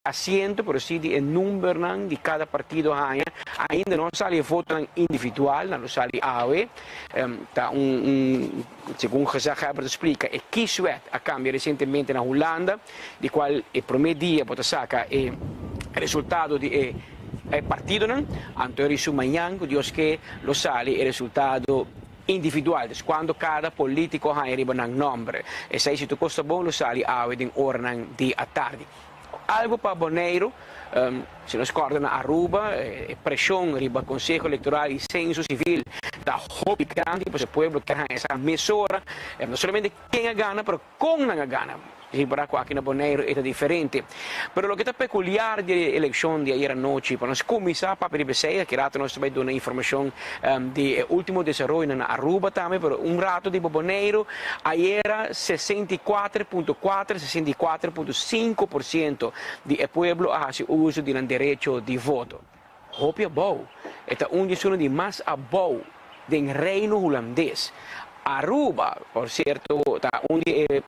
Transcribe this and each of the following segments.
Asiento, pero si di e numbernan di cada partido haña. Ainda no a sali e votonan individual, nan lo sali awe. Ta un un segun gezaghebber ta splica, e kieswet a cambia recientemente na Hulanda, di cual e prome dia bo ta saca e resultado di e e partidonan, anto e risu mañan cu Dios ke lo sali e resultado individual, dus cuando cada politico haña riba nan nomber. Esey si tur cos ta bon lo sali awe den oranan di atardi. Algo pa Boneiru, si nos corda na Aruba e presion riba Conseho Electoral y Censo Civil ta hopi grandi pasobra e pueblo kier haña sa mesora no solamente ken a gana pero con nan a gana. Riba cu aki na Boneiru e ta diferente. Pero loke ta peculiar di e eleccion di ayer anochi, pa nos cuminsa papia riba esey, aki rato nos ta bay duna informacion di e ultimo desaroyonan na Aruba tambe, pero un rato di Boneiru, ayera 64.4, 64.5% di e pueblo a haci uso di nan derecho di voto. Hopi abou, e ta un di esunnan di mas abou den Reino Hulandes. Aruba, por cierto, ta un di e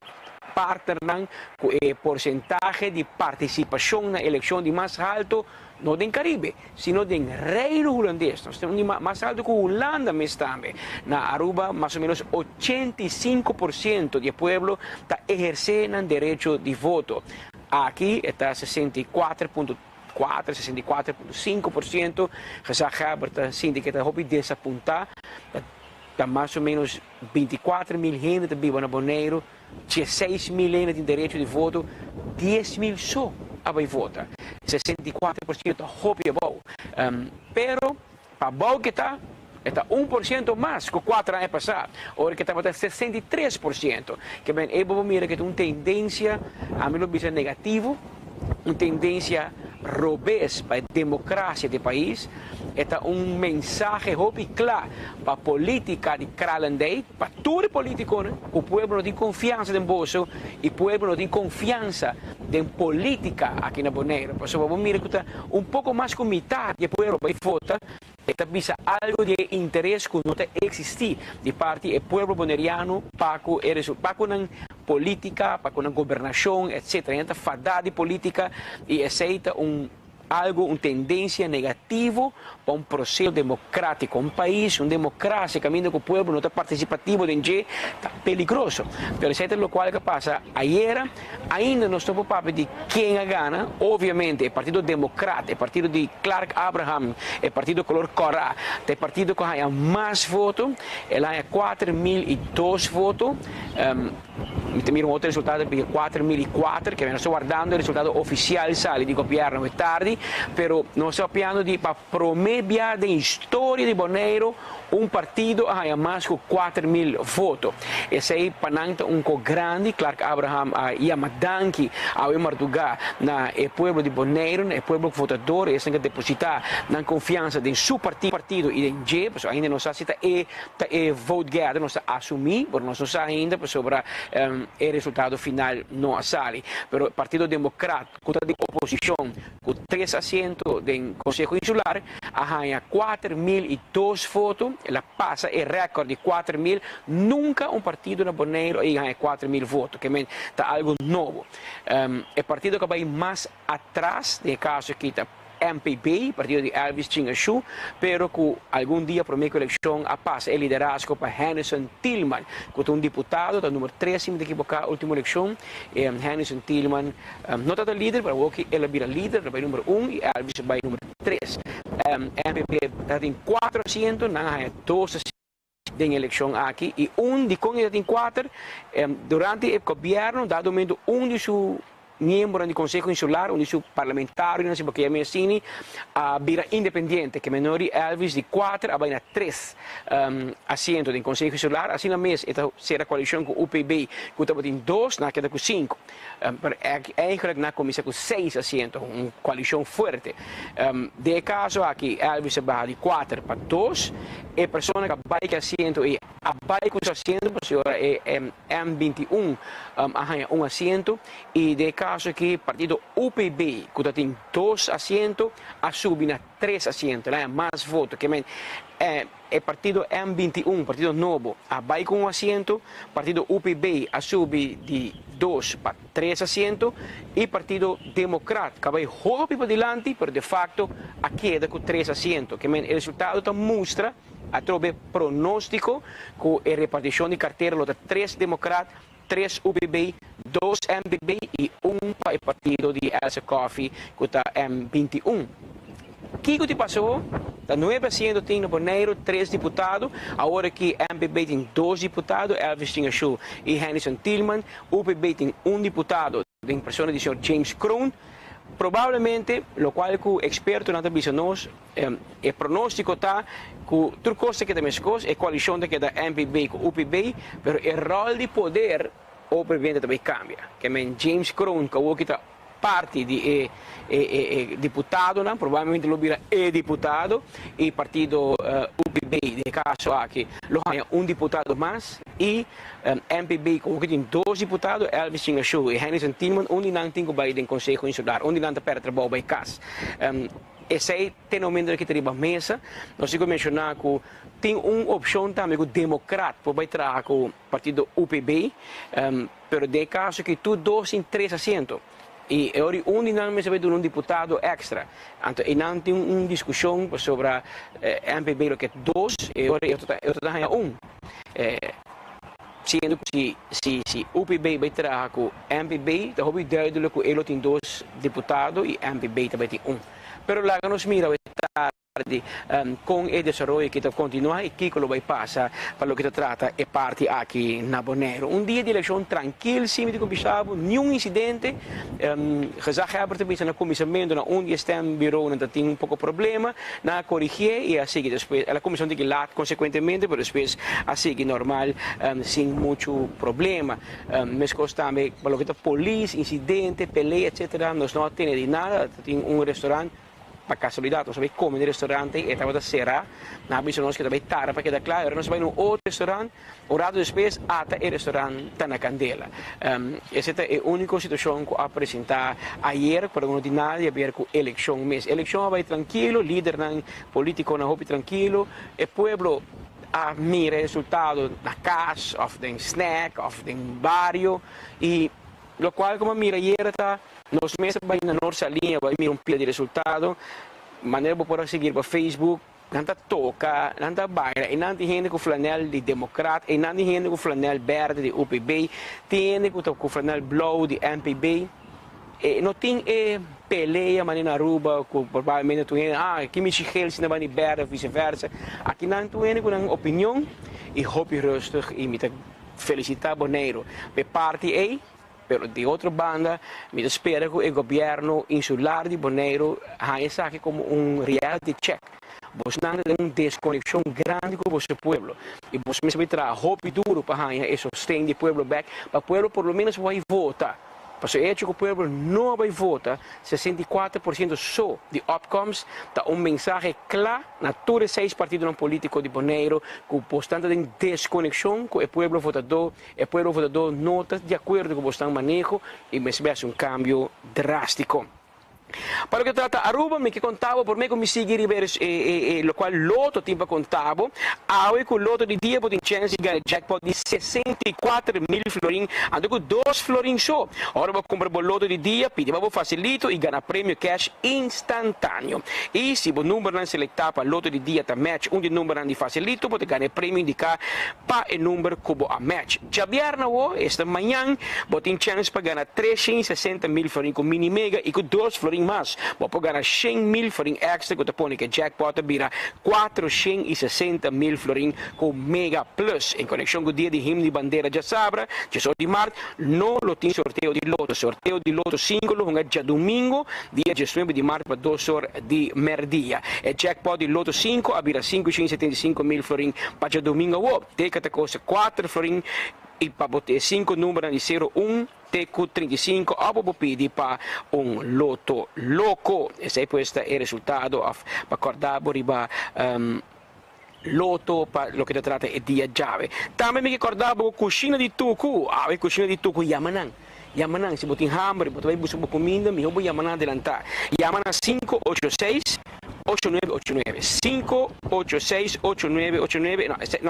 partnernan cu e porcentahe di participacion na eleccion di mas halto, no den Caribe, sino den Reino Hulandes. Nos tin un di mas halto cu Hulanda mes tambe. Na Aruba, mas o menos 85% di e pueblo ta eherce nan derecho di voto. Aki e ta 64.4, 64.5%. Gezaghebber ta sinti cu e ta hopi desapunta. Ta mas o menos 24.000 hende ta biba na Boneiru, 16.000 hende tin derecho di voto, 10.000 so a bai vota. 64% ta hopi abou. Pero pa abou ke ta, e ta 1% mas ku 4 aña pasá, ora ke tabata 63%. Ke men ei bo por mira ke ta un tendensia, ami lo bisa negativo, un tendensia robes pa e democracia di e pais. E ta un mensahe hopi cla pa politica di Kralendijk, pa tur e politiconan, cu pueblo no tin confiansa den boso y pueblo no tin confiansa den politica aki na Bonaire. Pasobra bo mira cu ta un poco mas cu mitad di e pueblo bay vota. E ta bisa algo di e interes cu no ta existi di parti e pueblo Boneriano pa cu e resu pa cu nan politica, pa cu nan gobernacion, etc. Hende ta fada di politica y esey ta un algo, un tendencia negativo pa un proceso democratico. Un pais, un democracia caminda cu pueblo no ta participativo den dje ta peligroso. Pero esey ta locual cu a pasa ayera. Ainda nos no por papia di ken a gana. Obviamente e Partido Democrat, e partido di Clark Abraham, e partido color cora, ta e partido cu haya mas voto. El a haya 4002 voto. Mi ta mira un otro resultado di 4004, ke nos ta wardando e resultado oficial sali di gobierno awe tardi. Pero nos ta papiando di pa prome bia den historia di Boneiru un partido a haya mas ku 4000 voto. Esei pa nan ta un ko grandi. Clark Abraham a yama danki awe mardugá na e pueblo di Boneiru, na e pueblo votador, esnan ku a depositá nan konfiansa den su partido i den dje, pasobra ainda no sa si ta e ta e vote getter, nos ta asumí, pero nos no sa ainda pasobra e resultado final no a sali. Pero Partido Demokrat, ku ta den oposishon ku tres asiento den Konseho Insular, a haña 4002 voto, el a pasa e rèkòrt di 4000, nunka un partido na Boneiru a yega haña 4000 voto, ke men ta algu nobo. E partido ku a bai mas atras den e kaso aki ta MPB, partido di Elvis Tjin-Asjoe, pero ku algun dia promé ku elekshon a pasa e liderazgo pa Hennyson Thielman, ku ta un diputado, ta number tres si mi ta ekiboká último elekshon. Hennyson Thielman no tabata lider, pero awoki el a bira lider, el a bai number un i Elvis a bai number tres. MPB tabatin kuater asiento, nan a haña dos asiento den e elekshon aki i un dikon e tabatin kuater, durante e gobièrnu dado momento un di su miembronan di Konseho Insular, un di su parlamentarionan si bo ke yam'é asini, a bira independiente, ke menor di Elvis di kuater a bai na tres asiento den Konseho Insular. Asina mes e ta sera koalishon ku UPB ku tabatin dos, nan a keda ku sinku. Pero eigenlijk nan a kuminsá ku seis asiento, un koalishon fuerte. Den e kaso aki Elvis a baha di kuater pa dos. E persona ku a bai ku e asiento ei a bai ku su asiento pasobra e M 21 a haña un asiento y den e caso. kaso aki partido UPB ku ta tin dos asiento a subi na tres asiento, el a haña mas voto. Ke men e partido M 21, partido nobo, a bai ku un asiento, partido UPB a subi di dos pa tres asiento i partido Demokrat ku a bai hopi padilanti pero de fakto a keda ku tres asiento. Ke men e resultado ta mustra atrobe pronóstiko ku e repartishon di kartera lo ta tres Demokrat, tres UPB, dos MPB i un pa e partido di Elsa Coffie ku ta M 21. Kiko tin pasa awor? Ta nuebe asiento tin na Boneiru, tres diputado. Awor aki MPB tin dos diputado, Elvis Tjin-Asjoe i Hennyson Thielman. UPB tin un diputado den persona di señor James Kroon. Probablemente, lokual ku ekspertonan ta bisa nos, e pronóstiko ta ku tur kos ta keda meskos, e koalishon ta keda MPB ku UPB, pero e ròl di poder obviamente ta bai kambia. Ke men James Kroon ku awor ki ta parti di e e diputadonan, probablemente lo bira e diputado i partido UPB den e kaso aki lo haña un diputado mas i MPB ku awor ki tin dos diputado, Elvis Tjin-Asjoe i Hennyson Thielman, un di nan tin ku bai den Konseho Insular, un di nan ta pèrdè trabou bai kas. Esei te na momento ki ta riba mesa. Nos tin ku menshoná ku tin un opshon tambe ku Demokrat por bai traha ku partido UPB, pero den e kaso ki tur dos tin tres asiento i e ora un di nan mester bai duna un diputado èkstra. Anto einan tin un diskushon pasobra MPB lo ke dos e ora e otro ta haña un. Siendo ku si si si UPB bai traha ku MPB ta hopi duidelijk ku e lo tin dos diputado i MPB ta bai tin un. Pero laga nos mira awe tardi kon e desaroyo aki ta kontinuá i kiko lo bai pasa pa loke ta trata e parti aki na Boneiru. Un dia di elekshon trankil sin mi tin ku bisa bo niun insidente. Gezaghebber ta bisa na kuminsamentu na un di e stembureaunan ta tin un poko problema. Nan a korigié i a sigui despues. El a kuminsá un tiki lat konsekuentemente, pero despues a sigui normal sin muchu problema. Meskos tambe pa loke ta polis, insidente, pelea etcetera, nos no a tene di nada. Ta tin un restaurant, pa kasualidat nos a bai kome den restaurante e tabata será. Nan a bisa nos ke ta bai tarda pa keda kla, ora nos a bai na un otro restaurant. Un rato despues ata e restaurant ta na candela. Esei ta e unico situacion cu a presenta ayer, pero no tin nada di haber cu eleccion mes. Eleccion a bay trankilo, lidernan politiconan hopi trankilo, e pueblo a mira e resultado na cas of den snack of den bario y locual cu a mira ayer ta nos mes a bay na Noord Saliña bay mira un pila di resultado, manera bo por a sigui riba Facebook. Nan ta toka, nan ta baila, einan tin hende ku flanèl di Demokrat, einan tin hende ku flanèl bèrdè di UPB, tin hende ku ta ku flanèl blou di MPB. E no tin e pelea manera na Aruba ku probablemente tur hende, ah, ki mishi gel si nan bai di bèrdè of viseversa. Aki nan tur hende ku nan opinion i hopi rustig i mi ta felisitá Boneiru pa e parti ei. Pero di otro banda mi ta spera ku e gobièrnu insular di Boneiru haña esaki komo un reality check. Bosnan ta den un deskonekshon grandi ku boso pueblo i boso mester bai traha hopi duru pa haña e sosten di pueblo bèk pa pueblo por lo ménos bai vota. Pasobra e hecho ku pueblo no a bai vota, 64% so di opkomst, ta un mensahe kla na tur e seis partidonan polítiko di Boneiru ku bosnan ta den deskonekshon ku e pueblo votadó. E pueblo votadó no ta di akuerdo ku bosnan maneho i mester bai hasi un kambio drástiko. Pa loke ta trata Aruba, mi ke konta bo promé ku mi sigui riba e e lokual Lotto tin pa konta bo. Awe ku Lotto di dia bo tin chèns di gana jackpot di 64,000 florin, anto ku dos florin so. Ora bo kumpra bo Lotto di dia, pidi pa bo fasilito i gana premio kèsh instantáneo. I si bo numbernan selektá pa Lotto di dia ta match un di numbernan di fasilito, bo ta gana e premio indiká Pa e number ku bo a match. Djabièrnè awo, esta mañan, bo tin chèns pa gana 360,000 florin ku Mini Mega i ku dos florin mas. Bo por gana 100,000 florin èkstra ku ta pone ku e jackpot ta bira 460,000 florin ku Mega Plus. En konekshon ku Dia di Himno di Bandera djasabra, 18 di mart, no lo tin sorteo di loto. Sorteo di loto sinku lo hunga djadumingu, dia 19 di mart pa dos or di mèrdia. E jackpot di loto sinku a bira 575,000 florin Pa djadumingu awor, teka ta kosta kuater florin i pa bo te sinku numbernan di sero un te ku 35 òf bo pidi pa un loto loko. Esei pues ta e resultado òf pa kòrda bo riba loto pa loke ta trata e dia djawe. Tambe mi ke kòrda bo ku kushina di tuku, awe kushina di tuku yama nan. Yama nan, si bo tin hamber i bo ta bai buska bo kuminda, mihó bo yama nan adelantá. Yama na 586 8989, 586 8989, no, esei no.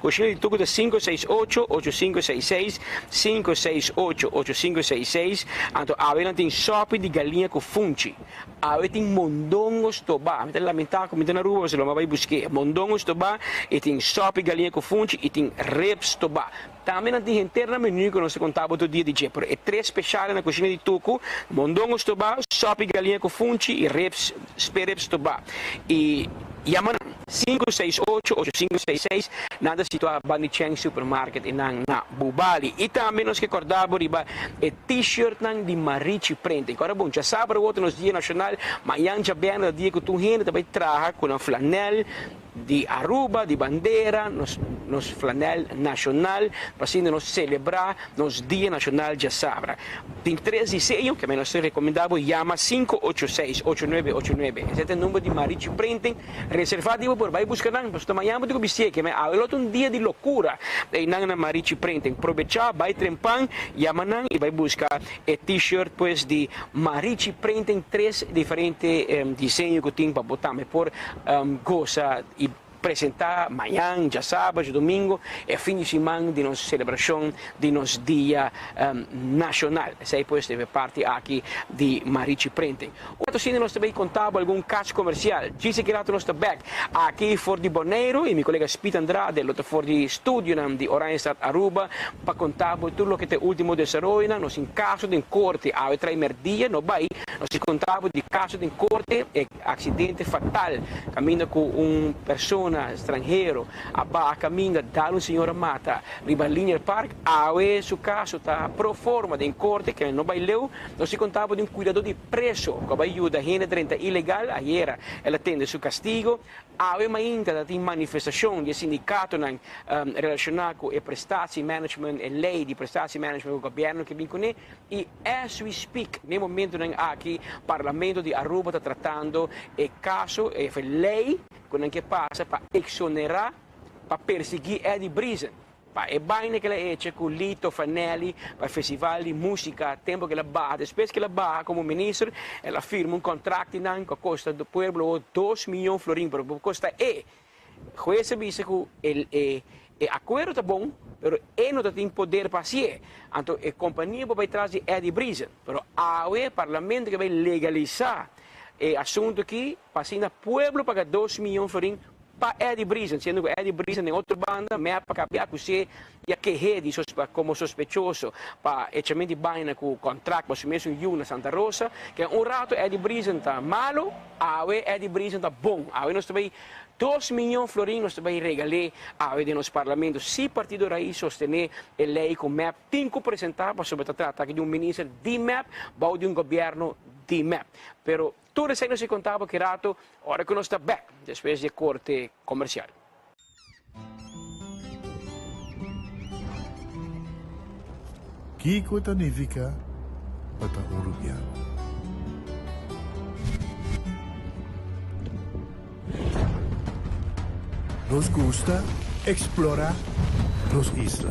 Kushina di Tuku ta 568 8566, 568 8566. Anto awe nan tin sòpi di galiña ku funchi. Awe tin mondongo stobá. Mi ta lamentá ku mi ta na Aruba, pasobra lo mi a bai busk'é. Mondongo stobá i tin sòpi galiña ku funchi i tin ribs stobá. Tambe nan tin henter na menu ku nos ta konta bo tur dia di dje, pero e tres speshal na kushina di Tuku, mondongo stobá, sòpi galiña ku funchi i ribs, spare ribs stobá. I yama nan, 568 8566, nan ta situá banda di Cheng Supermarket i nan na Bubali. I tambe nos ke kòrda bo riba e T-shirtnan di Marichi Printing. Kòrda bon, djasabra awor ta nos dia nashonal, mañan djabièrnè ta dia ku tur hende ta bai traha ku nan flanèl, di Aruba, di bandera, nos nos flanel nacional, pa asina nos celebra nos dia nacional djasabra. Tin tres diseño ke nos ta recomenda bo yama 586 8989. Esei ta e number di Marichi Printing. Reserva di bo por bai busca nan, pasobra mañana bo tin ku bistié ke awe lo ta un dia di locura einan na Marichi Printing. Probecha, bai trempan, yama nan i bai busca e t-shirt pues di Marichi Printing, tres diferente diseño ku tin pa bo tambe por gosa i presenta mañan, djasabra, djadomingo, e fin di siman di nos selebrashon di nos dia nashonal. Esei pues ta e parti aki di Marichi Printing. Un rato asina nos ta bay conta bo algun cas comercial. Djis aki rato nos ta bek aki for di Boneiru y mi colega Speed Andrade lo ta for di studionan di Oranjestad Aruba pa conta bo tur loke ta e ultimo desaroyonan. Nos tin caso den corte awe trae merdia no bay. Nos tin conta bo di caso den corte e accidente fatal caminda cu un persona stranhero a baha caminda dal un señora mata riba Linear Park. Awe su caso ta pro forma den corte ke no bay leu. Nos tin conta bo di un cuidador di preso cu a bay yuda hende drenta ilegal. Ayera el a tende su castigo. Awe mainta ta tin manifestacion di e sindicatonan relaciona cu e prestatie management, e ley di prestatie management cu gobierno ke bin cune. Y as we speak, n'e momentonan aki, Parlamento di Aruba ta tratando e caso, e ley cu nan ke pasa pa exonera, pa persigui Eddie Briesen. Pa e baina ku el a echa ku Lito Fanelli pa e festival di músika tempu ku el a baha. Despues ku el a baha komo minister, el a firma un kontrakt di nan ku a kosta pueblo awor dos miyon florin, pero por kosta e. Hues a bisa ku e e akuerdo ta bon, pero e no ta tin poder pa hasié. Anto e kompania por bai tras di Eddie Briesen. Pero awe parlamento ke bai legalisá e asuntu aki pa asina pueblo paga dos miyon florin Pa Eddie Briesen, siendo cu Eddie Briesen den otro banda, mep a cabia acus'é y a keh'é di como sospechoso pa echamento di baina cu contract pa su mesun yu na Santa Rosa, ke un rato Eddie Briesen ta malo, awe Eddie Briesen ta bon. Awe nos ta bay dos miyon florin nos ta bay regal'é awe den nos parlamento si Partido Raiz sostené e ley cu mep tin cu presenta pasobra ta trata aki di un minister di mep bao di un gobierno di mep. Pero Tur esei nos a konta bo ki rato ora ku nos ta bèk despues di e korte komersial. Kiko ta nifiká pa ta un rubiano? Nos gusta eksplorá nos isla.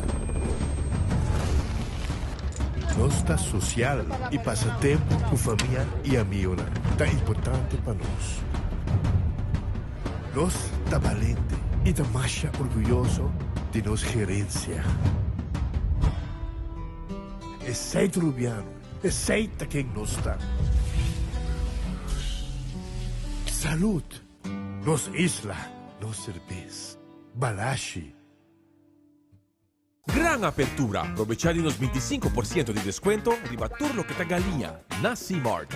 Nos ta sosial i pasa tempu ku famia i amionan ta importante pa nos. Nos ta balente i ta masha orguyoso di nos gerensia. Esei ta Rubiano, esei ta ken nos ta. Salud! Nos isla, nos serbes. Balashi. Gran apertura! Probecha di nos 25 por ciento di descuento riba tur loke ta galiña na Seamart.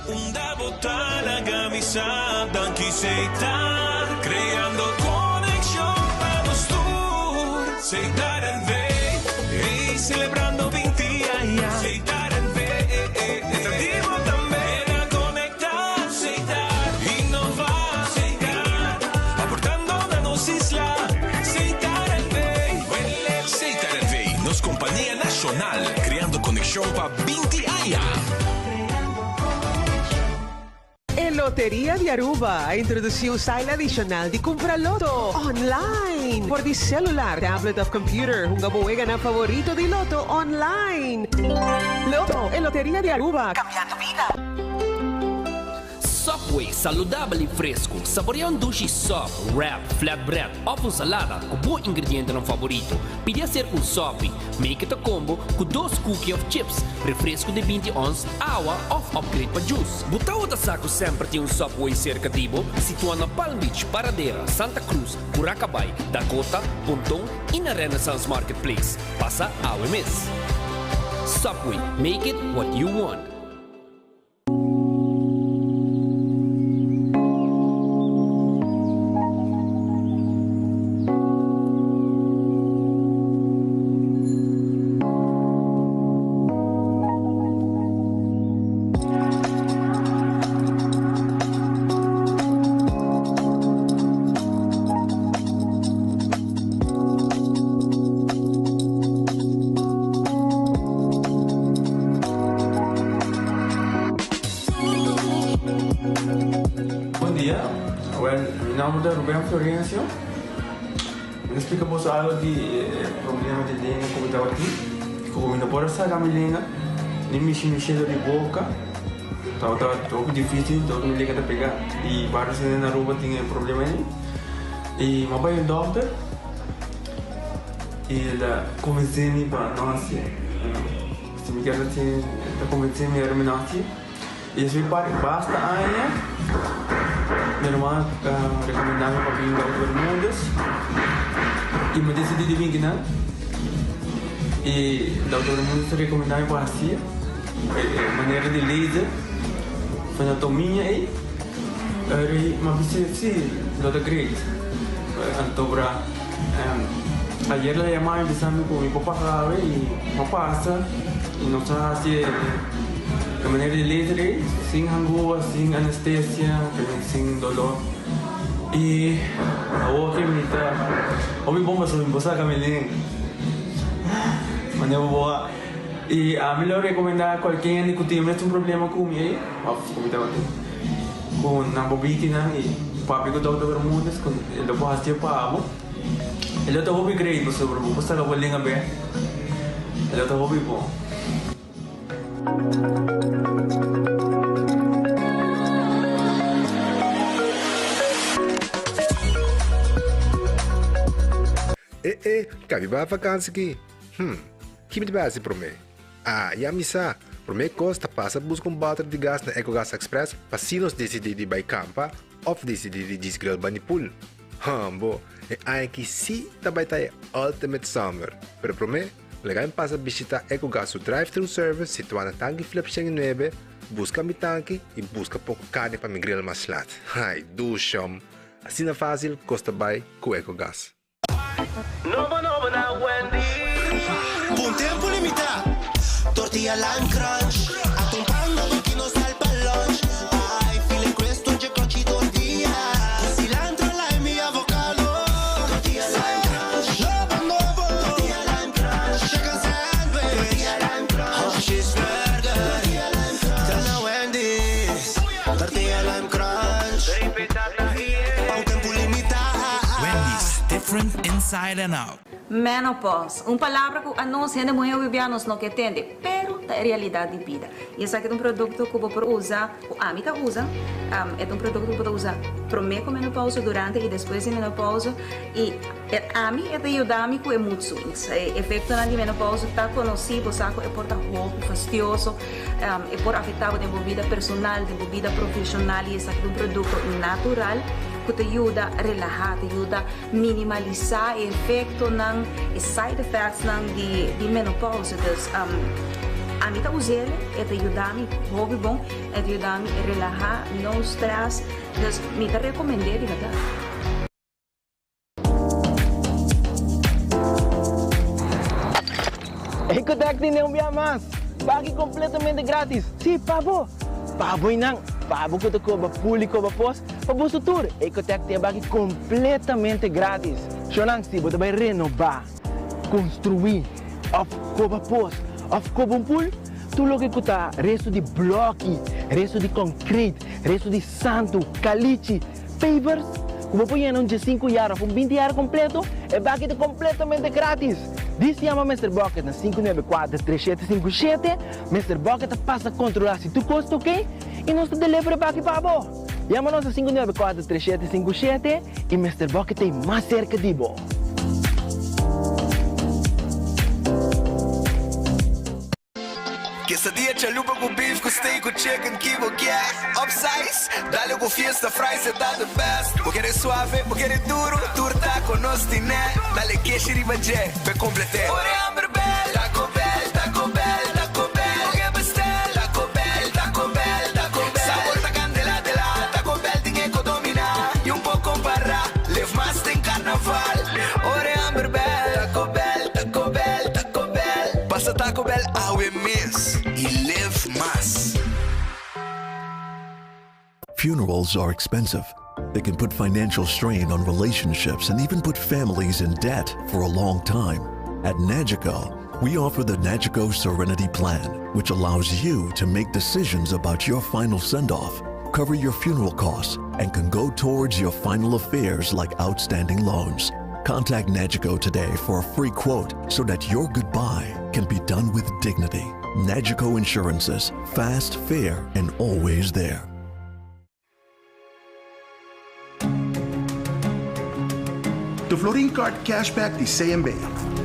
Unda bo ta laga mi sa, danki Setar, creando conexion pa nos tur. Setar NV, hey, celebrando 20 aña. Setar NV, ta di bo tambe. Na conecta, Setar, innova, Setar, aportando na nos isla. Setar NV. Setar NV, nos compania nacional, creando conexion pa 20 aña. E Loteria di Aruba a introduci un style adicional di cumpra Lotto online. For di celular, tablet of computer, hunga bo weganan favorito di Lotto online. Lotto, e Loteria di Aruba, cambiando bida. Subway, saludabel y fresco. Saborea un dushi sub, wrap, flatbread of un salada cu bo ingredientenan favorito. Pidi acerca un sopi. Make it a combo cu dos cookie of chips, refresco di 20 ons, awa of upgrade pa juice. Bo tawata sa cu semper tin un Subway cerca di bo? Situa na Palm Beach, Paradera, Santa Cruz, Curacabay, Dakota, Ponton y na Renaissance Marketplace. Pasa awe mes. Subway, make it what you want. Bon dia, wel mi nomber ta Ruben Florencio. Mi ta splika boso algo di e problema di lenga ku mi tabatin. Ku mi no por a saka mi lenga ni mishi mi shelo di boka. Tabata hopi dificil, tabata mi lenga ta pega. I varios hende na Aruba tin e problema ei. I mi a bai un dokter i el a konvensé mi pa no hasié. Si mi kier hasié, el a konvensé mi ora mi no hasié. I despues di basta aña mi ruman a rekomendá mi pa bin Dokter Bermudez i mi a disidí di bin kinan. I Dokter Bermudez a rekomendá mi pa hasié e manera di laser frenatomiña ei. Eri mi a bisa si lo ta great. Anto bra ayer la yama mi bisa mi ku mi por pasa awe i mi a pasa i nos a hasi e manera di laser ei sin hangua, sin anestesia, sin dolor i awor ke mi ta hopi bon pasobra mi por saka mi lenga manera bo a i ami lo rekomenda kualke hende ku tin e mesun problema ku mi ei òf ku mi tabatin. Ku nan bo bitinan i papia ku Dòkter Bermudez ku e lo por hasié pa bo. E lo ta hopi great pasobra bo por saka bo lenga bek. E lo ta hopi bon. E e, kabi ba vakansi ki? Hm, ki mi ta bai hasi promé? Ah, ya mi sa! Promé kos ta pasa buska un bòter di gas na Ecogas Express pa si nos disidí di bai kampa òf disidí di djis grill bani pool. Hambo, e aña aki sí ta bai ta e ultimate summer! Pero promé, laga mi pasa bishitá Ecogas su drive-thru service situá na Tanki Flip 109, buska mi tanki i buska poko karni pa mi grill mas lat. Ai, dushom! Asina fásil kos ta bai ku Ecogas. Nobo nobo na Wendy's. Pa un tempu limitá, tortilla lime crunch. Ata un pan nobo ki nos sal pa lunch. Ai, file crisp dje crunchy tortilla. Ku cilantro, lime i avocado. Tortilla lime crunch. Nobo nobo. Tortilla lime crunch. Chicken sandwich. Tortilla lime crunch. Of cheeseburger. Tortilla lime crunch. Ta na Wendy's. Tortilla lime crunch. Pa un tempu limitá. Wendy's, different inside and out. Menopause, un palabra ku anos hende muhé hopi bia nos no ke tende, pero ta e realidat di bida. I esaki ta un produkto ku bo por usa, ku ami ta usa, e ta un produkto ku bo ta usa promé ku menopause, durante i despues di menopause, i ami e ta yuda mi ku e mood swings. E efektonan di menopause ta konosí, bo sa ku e por ta hopi fastioso, e por afektá bo den bo bida personal, den bo bida profeshonal i esaki ta un produkto natural. Ku ta yuda relahá, ta yuda minimalisá e efektonan, e side effectsnan di di menopausa. Dus ami ta us'el, e ta yuda mi hopi bon, e ta yuda mi relahá, no stress. Dus mi ta rekomend'é di bèrdat. Ecotec tene un bia mas! Pagi completamente gratis! Sí, pa bo! Pa bo y nan! Pa bo cu ta coba pul y coba pos, pa boso tur! Ecotec tin e baki completamente gratis! Shownan, si bo ta bay renoba, construi, of coba pos, of coba un pul, Tur loke ku ta restu di blòki, restu di kònkreit, restu di santu, kalichi, pavers, ku bo por yena un diesinku yar òf un binti yar kompleto, e baki ta kompletamente gratis! Dis yama Mister Bucket na 594 3757, Mister Bucket ta pasa kontrolá si tur kos ta oké i nos ta deliver e baki pa bo! Yama nos na 594 3757 i Mister Bucket ta ei mas serka di bo! Quesadilla chalupa cu beef cu steak cu chicken ki bo kier Upsize, dale cu fiesta fries e ta the best Bo kere suave, bo kere duro, tur taco nos tine Dale keshi riba dje, p'e complete Ora e hamber bel, Taco Bell, Taco Bell, Taco Bell Bo ke bestel, Taco Bell, Taco Bell, Taco Bell Sabor ta candela dela, Taco Bell tin e co domina Y un por compara, live mas den carnaval Ora e hamber bel, Taco Bell, Taco Bell, Taco Bell Pasa Taco Bell awe mes y live mas. Funerals are expensive. They can put financial strain on relationships and even put families in debt for a long time. At Nagico, we offer the Nagico Serenity Plan, which allows you to make decisions about your final send off, cover your funeral costs, and can go towards your final affairs like outstanding loans. Contact Nagico today for a free quote so that your goodbye can be done with dignity. Nagico Insurances, fast, fair, and always there. The Florin Card Cashback di CMB.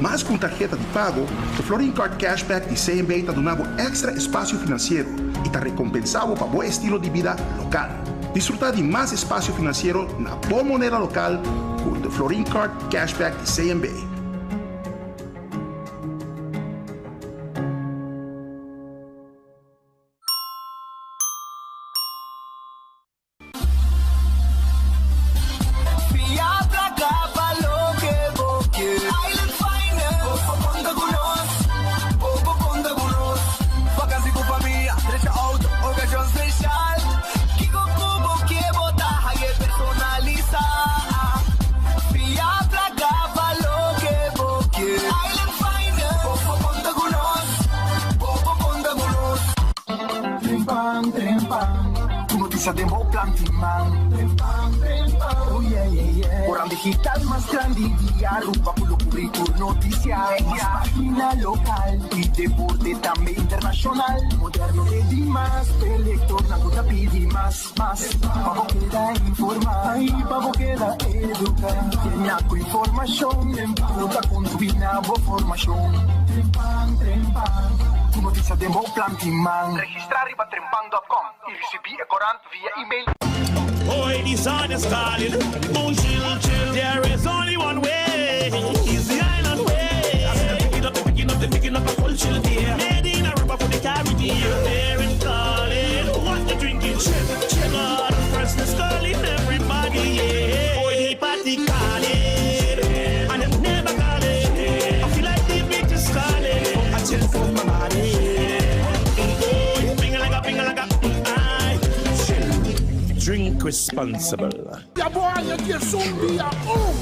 Mas ku un tarheta di pago, The Florin Card Cashback di CMB ta duna bo èkstra espasio finansiero i ta rekompensá bo pa bo estilo di bida lokal. Disfrutá di mas espasio finansiero na bo moneda lokal ku The Florin Card Cashback di CMB. Fia placa pa loke bo kier. Island Finance. Bo por conta cu nos. Bo por conta cu nos. Vakantie cu famia, drecha auto, ocasion special. Kico cu bo kier bo ta haye personalisa. Fia placa pa loke bo kier. Island Finance. Bo por conta cu nos. Bo por conta cu nos. Trempan, trempan, Tur noticia den bo plan tin man. Trempan, trempan, oh yeah, yeah, yeah. Oran digital mas grandi di Aruba cu lo cubri tur noticia. Mas pagina local y deporte tambe internacional. Moderno te di mas, p'e lectornan cu ta pidi mas, mas. Pa bo keda informa y pa bo keda educa. Yena cu informacion cu ta contribui na bo formacion. Trempan, trempan, Tur noticia den bo plan tin man. Registrá riba trempan dot com i risibí e korant via email. Oi di sun is calling, oh chill chill There is only one way, is the island way Picking up, picking up, picking up a full chill beer Made in Aruba for the Caribbean There is calling, what you drinking? Chill, chill God, freshness calling everybody, yeah Oi di party calling, and it never calling I feel like the beat is calling, I chill for my body Drink responsible. Ya bo aña diesun dia un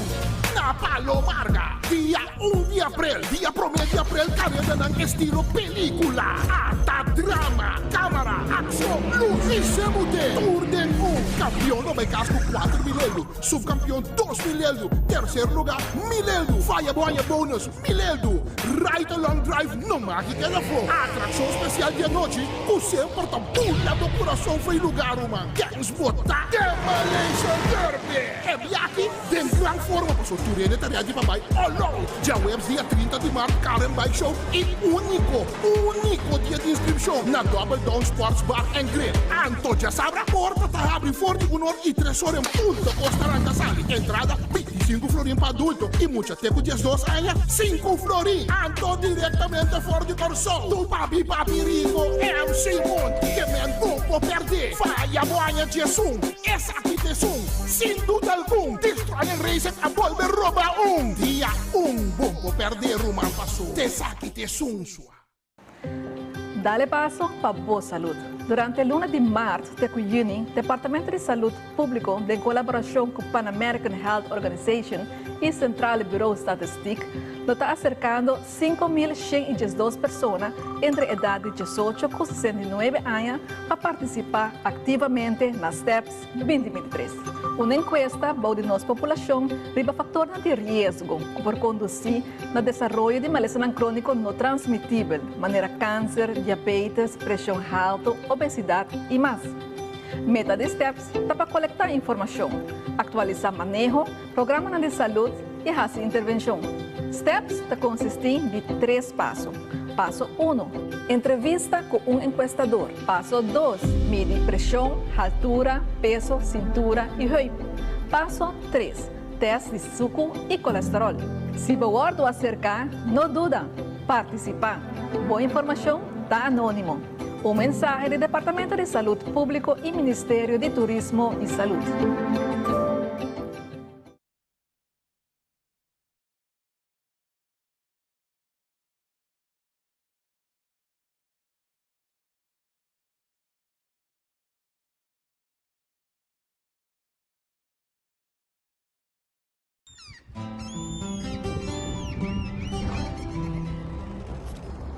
na Palo Marga. Dia un di aprel, dia prome di aprel karendanan estilo pelikula, ata drama, kamara, akshon, lus i semute. Tur den un. Kampion lo bai kas ku 4000 eldu, subkampion 2000 eldu, terser luga mil eldu. Faya bo aña bonus mil eldu. Ride Along Drive no maki keda afó. Atrakshon spesial di anochi ku semper ta bula bo kurason fo'i lugar, ruman. Kens bo ta Demolition Derby! E biahi den gran forma paso tur hende ta ready pa bai all out. Djaweps dia 30 di mart Car and Bike Show i úniko, úniko dia di inskripshon na Double Down Sports Bar and Grill. Anto djasabra porta ta habri for di un or i tres or en punto kos ta ranka sali. Entrada 25 florin pa adulto i mucha te ku 12 aña 5 florin. Anto direktamente for di Kòrsou tu papi papi rico MC Moon ke men bo por pèrdè. Faya bo aña 11 esaki ta esun sin duda algun Destroyer Racing a bolbe roba un dia un bo por pèrdè ruman paso t'esaki ta esun sua. Dale paso pa bo salud. Durante luna di maart te cu juni, Departamento di Salud Publico den colaboracion cu Pan American Health Organization y Centrale Bureau Statistiek lo ta acercando 5112 persona entre edad di 18 cu 69 aña pa participa activamente na STEPS 2023, un encuesta bou di nos populacion riba factornan di riesgo cu por conduci na desaroyo di malesanan crónico no transmitibel, manera cáncer, diabetes, presion halto, obesidad y mas. Meta di STEPS ta pa colecta informacion, actualisa maneho, programanan di salud y haci intervencion. STEPS ta consisti di tres paso. Paso uno, Entrevista cu un encuestador. Paso dos, Midi presion, haltura, peso, cintura y heup. Paso tres, Test di sucu y colesterol. Si bo wordo acerca, no duda, participa. Bo informacion ta anonimo. Un mensahe di Departamento di Salud Publico y Ministerio di Turismo y Salud.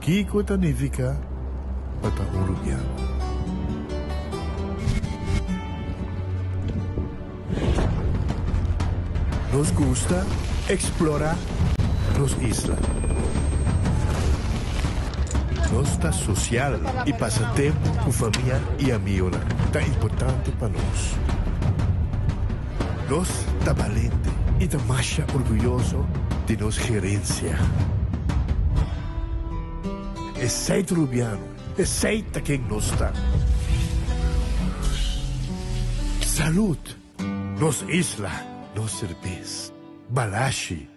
Kiko ta nifiká pa ta un rubiano? Nos gusta eksplorá nos isla. Nos ta sosial i pasa tempu ku famia i amionan ta importante pa nos. Nos ta balente i ta masha orguyoso di nos gerensia. Esei ta Rubiano, esei ta ken nos ta. Salud! Nos isla, nos serbes. Balashi!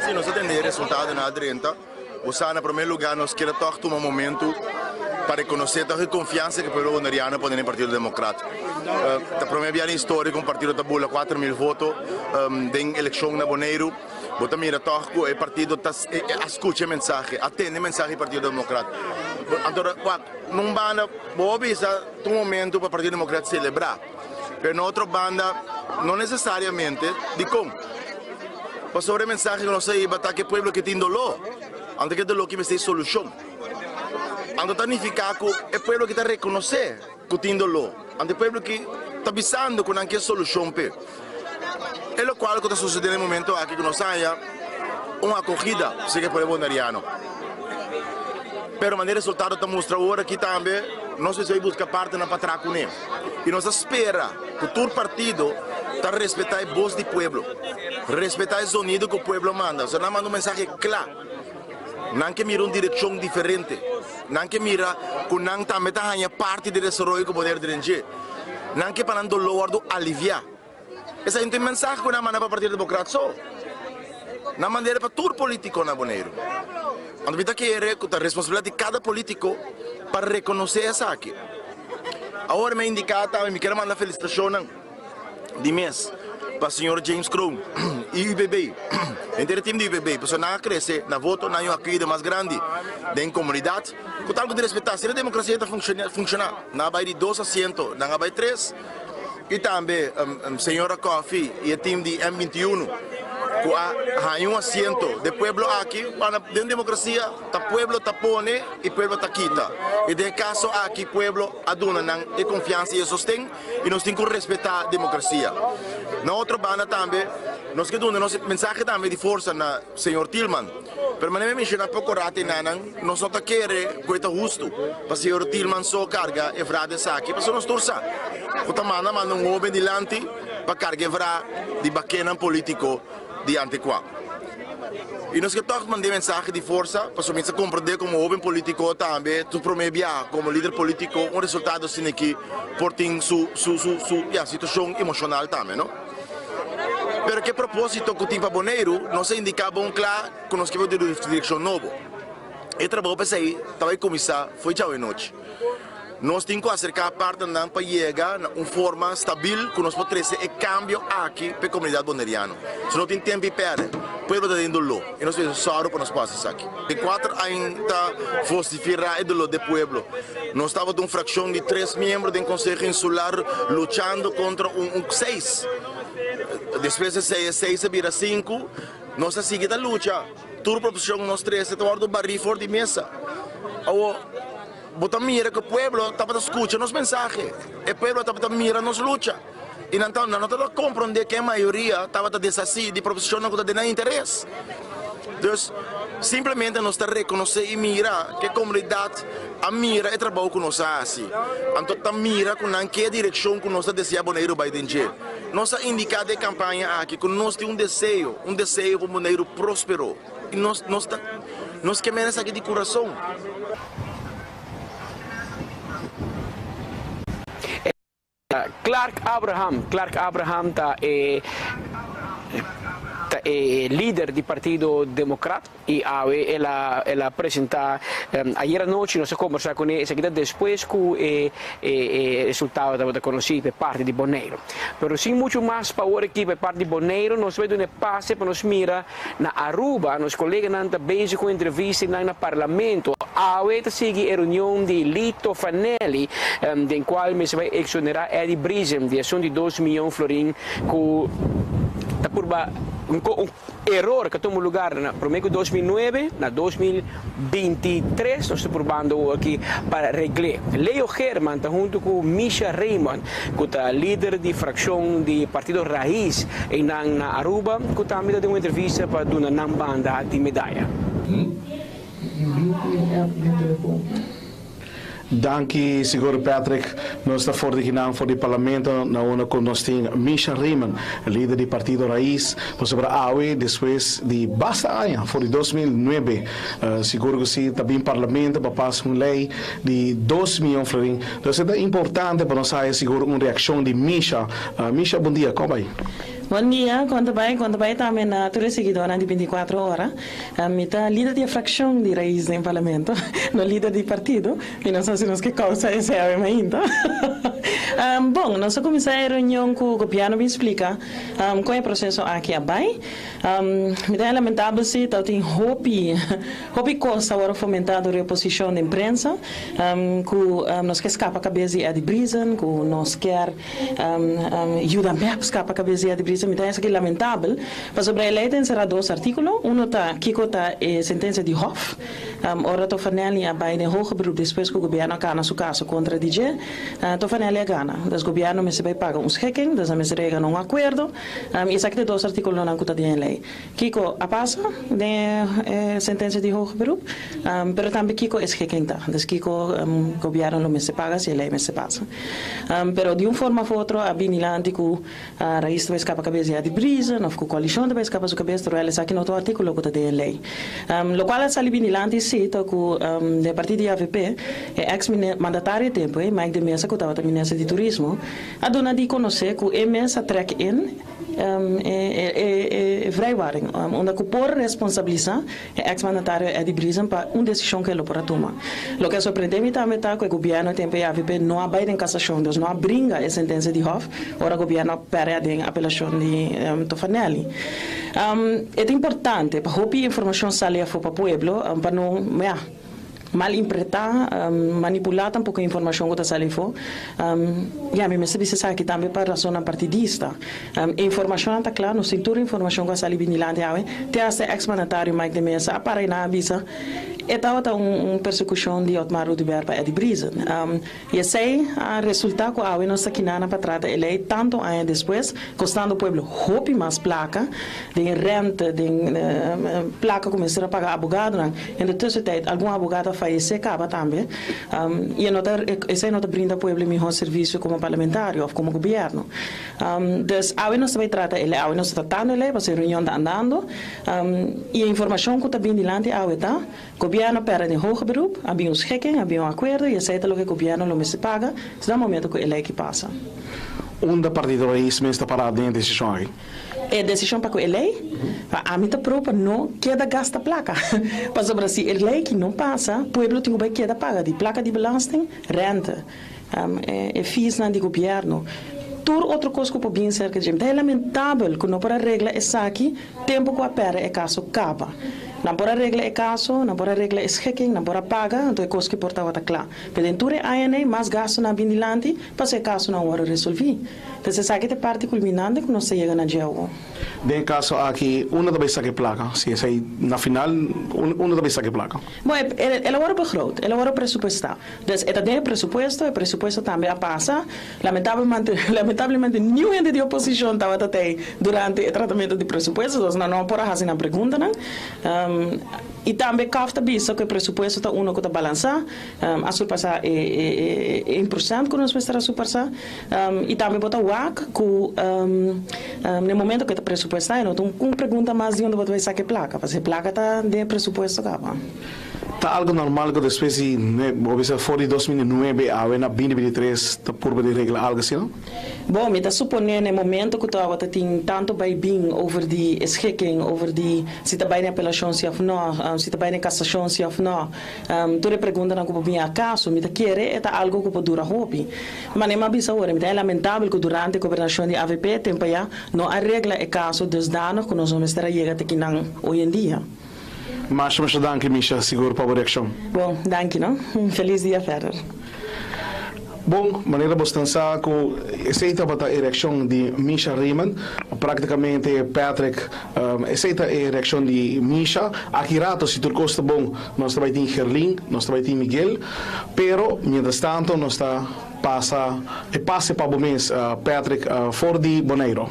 Si nos a tende e resultadonan a drenta, bo sa na prome lugar nos kier a tog tuma momento pa reconoce tog e confiansa cu e pueblo boneriano a pone den Partido Democrat. Ta prome bia den historia cu un partido ta bula 4000 voto den eleccion na Boneiru. Bo ta mira tog cu e partido ta a scucha e mensahe, a tende e mensahe di Partido Democrat. Anto wak, na un banda bo a bisa ta un momento pa Partido Democrat celebra, pero na otro banda no necesariamente. Dicon? Pasobra e mensahe cu nos a hiba ta cu e pueblo ke tin dolor, anto ke dolor ke mester e solucion. Anto ta nifica cu e pueblo ke ta reconoce cu tin dolor, anto e pueblo ke ta bisando cu nan ke solucion p'e. E locual cu ta sucede na e momento aki cu nos haya un acogida si ke pueblo boneriano. Pero manera e resultado ta mustra awor aki tambe nos mester bay busca partenan pa traha cune. Y nos ta spera cu tur partido ta respeta e bos di pueblo, respeta e zonido cu pueblo manda. Pasobra nan manda un mensahe cla. Nan ke mira un direccion diferente. Nan ke mira ku nan tambe ta haña parti di desaroyo ku Boneiru ta den dje. Nan ke pa nan doló wòrdu aliviá. Esei no ta e mensahe ku nan manda pa Partido Demokrat so. Nan mand'e pa tur polítiko na Boneiru. Anto mi ta kere ku ta responsabilidat di kada polítiko pa rekonosé esaki. Awor mi a indiká tambe mi kier manda felisitashonnan di mes pa señor James Kroon i UPB, henter e tim di UPB, pasobra nan a krese na voto, nan a yuda mas grandi den komunidat ku tal ku di respetá. Asina demokrasia ta funshoná. Nan a bai di dos asiento, nan a bai tres. I tambe señora Coffie i e tim di M 21 ku a haña un asiento den pueblo aki, den demokrasia ta pueblo ta pone i pueblo ta kita. I den e kaso aki pueblo a duna nan e konfiansa i e sosten i nos tin ku respetá demokrasia. Na otro banda tambe nos ke duna nos mensahe tambe di forsa na señor Thielman. Pero manera mi menshoná poko rato enanan, nos no ta kere ku e ta hustu pa señor Thielman so karga e vra di esaki, pasobra nos tur sa ku ta manda manda un hoben dilanti pa karga e vra di bakenan polítiko di antikuá. I nos ke tòg mand'é mensahe di forsa, pasobra mi sa komprendé komo hoben polítiko tambe su promé biaha komo lider polítiko un resultado asin'aki por tin su su su su ya situashon emoshonal tambe no. Pero ke propósito ku tin pa Boneiru nos a indiká bon kla ku nos ke bai den un direkshon nobo. E trabou pa esei ta bai kuminsá fo'i djawe nochi. Nos tin ku aserká partnernan pa yega na un forma stabil ku nos por trese e kambio aki pa e komunidat boneriano. Si no tin tempu i pèrdè, pueblo ta den doló i nos mester sòru pa nos por hasi esaki. Den kuater aña ta vosiferá e doló di e pueblo. Nos tabata un frakshon di tres miembro den Konseho Insular luchando kontra un seis. Despues di esei e seis a bira sinku. Nos a sigui ta lucha. Tur proposishon ku nos trese ta wòrdu barí for di mesa. Awor, bo ta mira ku e pueblo tabata skucha nos mensahe. E pueblo tabata mira nos lucha. I nan nan no tabata komprondé ku e mayoria tabata deshasí di proposishonnan ku ta den nan interes. Dus, simplemente nos ta rekonosé i mira ku e komunidat a mira e trabou ku nos a hasi. Anto ta mira ku nan ke direkshon ku nos ta deseá Boneiru bai den dje. Nos a indiká den e kampaña aki ku nos tin un deseo, un deseo pa un Boneiru próspero. I nos nos ta nos ke mira esaki di kurason. Clark Abraham, Clark Abraham ta e ta e lider di Partido Democrat y awe el a el a presenta ayer anochi nos a combersa cune esaki ta despues cu e e resultado tabata conoci pa e parti di Boneiro. Pero sin mucho mas pa awor aki pa e parti di Boneiro nos ta bay duna e pase pa nos mira Na Aruba nos coleganan ta bezig cu entrevistanan na Parlamento. Awe ta sigui e reunion di Lito Fanelli den cual mester bay exonera Eddie Briesen di esun di dos miyon florin cu ta purba un eror cu a tuma lugar na prome cu 2009 na 2023 nos ta purbando awor aki pa regle. Leo Geerman ta hunto cu Misha Raymond cu ta lider di fraccion di partido Raiz einan na Aruba cu tambe ta den un entrevista pa duna nan banda di medaya. Danki sigur Patrick. Nos ta for di kinan for di Parlamento na unda cu nos tin Misha Raymond, lider di Partido Raiz, pasobra awe despues di basta aña, for di 2009, sigur cu si ta bin Parlamento pa pasa un ley di dos miyon florin. Entonces e ta importante pa nos haya sigur un reaccion di Misha. Misha bon dia, con bay? Bon dia, con ta bay? Con ta bay tambe na tur e siguidornan di binticuatro ora. Mi ta lider di e fraccion di Raiz den Parlamento, no lider di partido. Mi no sa si nos ke causa esey awe mainta. Bon, nos a cuminsa e reunion cu gobierno bin splica con e proceso aki a bay. Mi ta lamentabel si tabatin hopi hopi cos ta worde fomenta door e oposicion den prensa cu nos ke scapa cabes di Eddie Briesen, cu nos kier yuda mep scapa cabes di Eddie Briesen. Mi ta esaki lamentabel pasobra e ley ta encera dos articulo, uno ta kico ta e sentencia di Hof ora Tofanelli a bay den hoger beroep despues cu gobierno a cana su caso contra di dje, Tofanelli a gana, dus gobierno mester bay paga un schikking, dus nan mester yega na un acuerdo. I esaki ta e dos artíkulonan ku ta den e lei. Kiko a pasa den e sentensia di hoger beroep, pero tambe kiko e schikking ta. Dus kiko gobièrnu lo mester paga si e lei mester pasa. Pero di un forma òf otro a bini lanti ku Raiz ta bai skapa kabes di Adi Briesen òf ku koalishon ta bai skapa su kabes, terwijl esaki no ta un artíkulo ku ta den e lei. Lokual a sali bini lanti. si ta ku den partido di avp e eks mandatario e tempu ei, Mike de Meza ku tabata minister di turismo, a duna di konosé ku e mes a trèk in e vrijwaring unda ku por responsabilisá e eks mandatario Eddie Briesen pa un desishon ku e lo por a tuma. Loke a sorprendé mi tambe ta ku e gobièrnu e tempu ei avp no a bai den kasashon, dus no a bringa e sentensia di hòf ora gobièrnu a pèrdè aden apelashon di Tofanelli. E ta importante pa hopi informashon sali afó pa pueblo pa no, ya, malinterpretá, manipulá tampoko e informashon ku ta sali afó. Ya, mi mester bisa esaki tambe pa rasonnan partidista. E informashonnan ta kla, nos tin tur informashon ku a sali bini dilanti awe. Te asta e eks-mandatario Mike de Meza a para i nan a bisa e tabata un persekushon di Otmar Oduber pa Eddie Briesen. I esei a resultá ku awe nos ta kinana pa trata e lei tantu aña despues, kostando pueblo hopi mas plaka den rente, den plaka ku mester a paga abogadonan. En de tussentijd algun abogado a fayesé kaba tambe. I e no ta, esei no ta brinda pueblo e mihó servisio komo parlamentario òf komo gobièrnu. Dus awe nos ta bai trata e lei, awe nos ta tratando e lei pasobra e reunion ta andando. I e informashon ku ta bin dilanti awe ta. Gobierno perde den hoger beroep, a bin un schikking, a bin un acuerdo y esey ta loke gobierno lo mester paga na momento cu e ley ki pasa. Unda Partido Raiz mes ta para den e decision aki? E decision pa cu e ley? Pa ami ta pro pa no keda gasta placa. Pasobra si e ley ki no pasa, pueblo tin cu bay keda paga di placa di belasting, rente, e feesnan di gobierno, tur otro cos cu por bin cerca dje. Ta e lamentabel cu no por a regla esaki tempo cu a perde e caso caba. Nan por a regla e kaso, nan por a regla e schikking, nan por a paga, anto e kos ki por tabata kla. Pero den tur e añanan ei mas gastunan a bin dilanti pasobra e kasonan a wòrdu resolví. Entonces esaki ta e parti kulminante ku nos ta yega na dje awor. Den e kaso aki unda ta bai saka e plaka? Si esei na final unda ta bai saka e plaka? Bon, el a wòrdu begroot, el a wòrdu presupuestá. Dus e ta den e presupuesto, e presupuesto tambe a pasa. Lamentablemente, lamentablemente niun hende di oposishon tabata tei durante e tratamentu di presupuesto, dus nan no por a hasi nan preguntanan. I tambe CAF ta bisa ku e presupuesto ta uno ku ta balansá, a surpasá e e un prosènt ku nos mester a surpasá. I tambe bo ta wak ku na e momento ku e ta presupuestá e no ta un pregunta mas di unda bo ta bai saka e plaka, pasobra e plaka ta den e presupuesto kaba. Ta algo normal ku despues di bo bisa for di 2009 awe na 2023 ta purba di regla algo asina? Bon, mi ta suponé na e momento ku tabata tin tantu bai bin over di e schikking, over di si ta bai den apelashon si òf nò, si ta bai den kasashon si òf nò, tur e preguntanan ku por bin akaso, mi ta kere e ta algo ku por dura hopi. Manera mi a bisa ora, mi ta e lamentabel ku durante e gobernashon di avp tempu ayá no a regla e kaso dusdanig ku nos no mester a yega te kinan hoy en dia. Masha masha danki Misha, sigur pa bo reakshon. Bon, danki no. Un felis dia verder. Bon, manera bosnan sa ku esei tabata e reakshon di Misha Raymond, praktikamente Patrick, esei ta e reakshon di Misha. Aki rato si tur kos ta bon nos ta bai tin Gerlin, nos ta bai tin Miguel, pero mientras tanto nos ta pasa e pase pa bo mes Patrick for di Boneiro.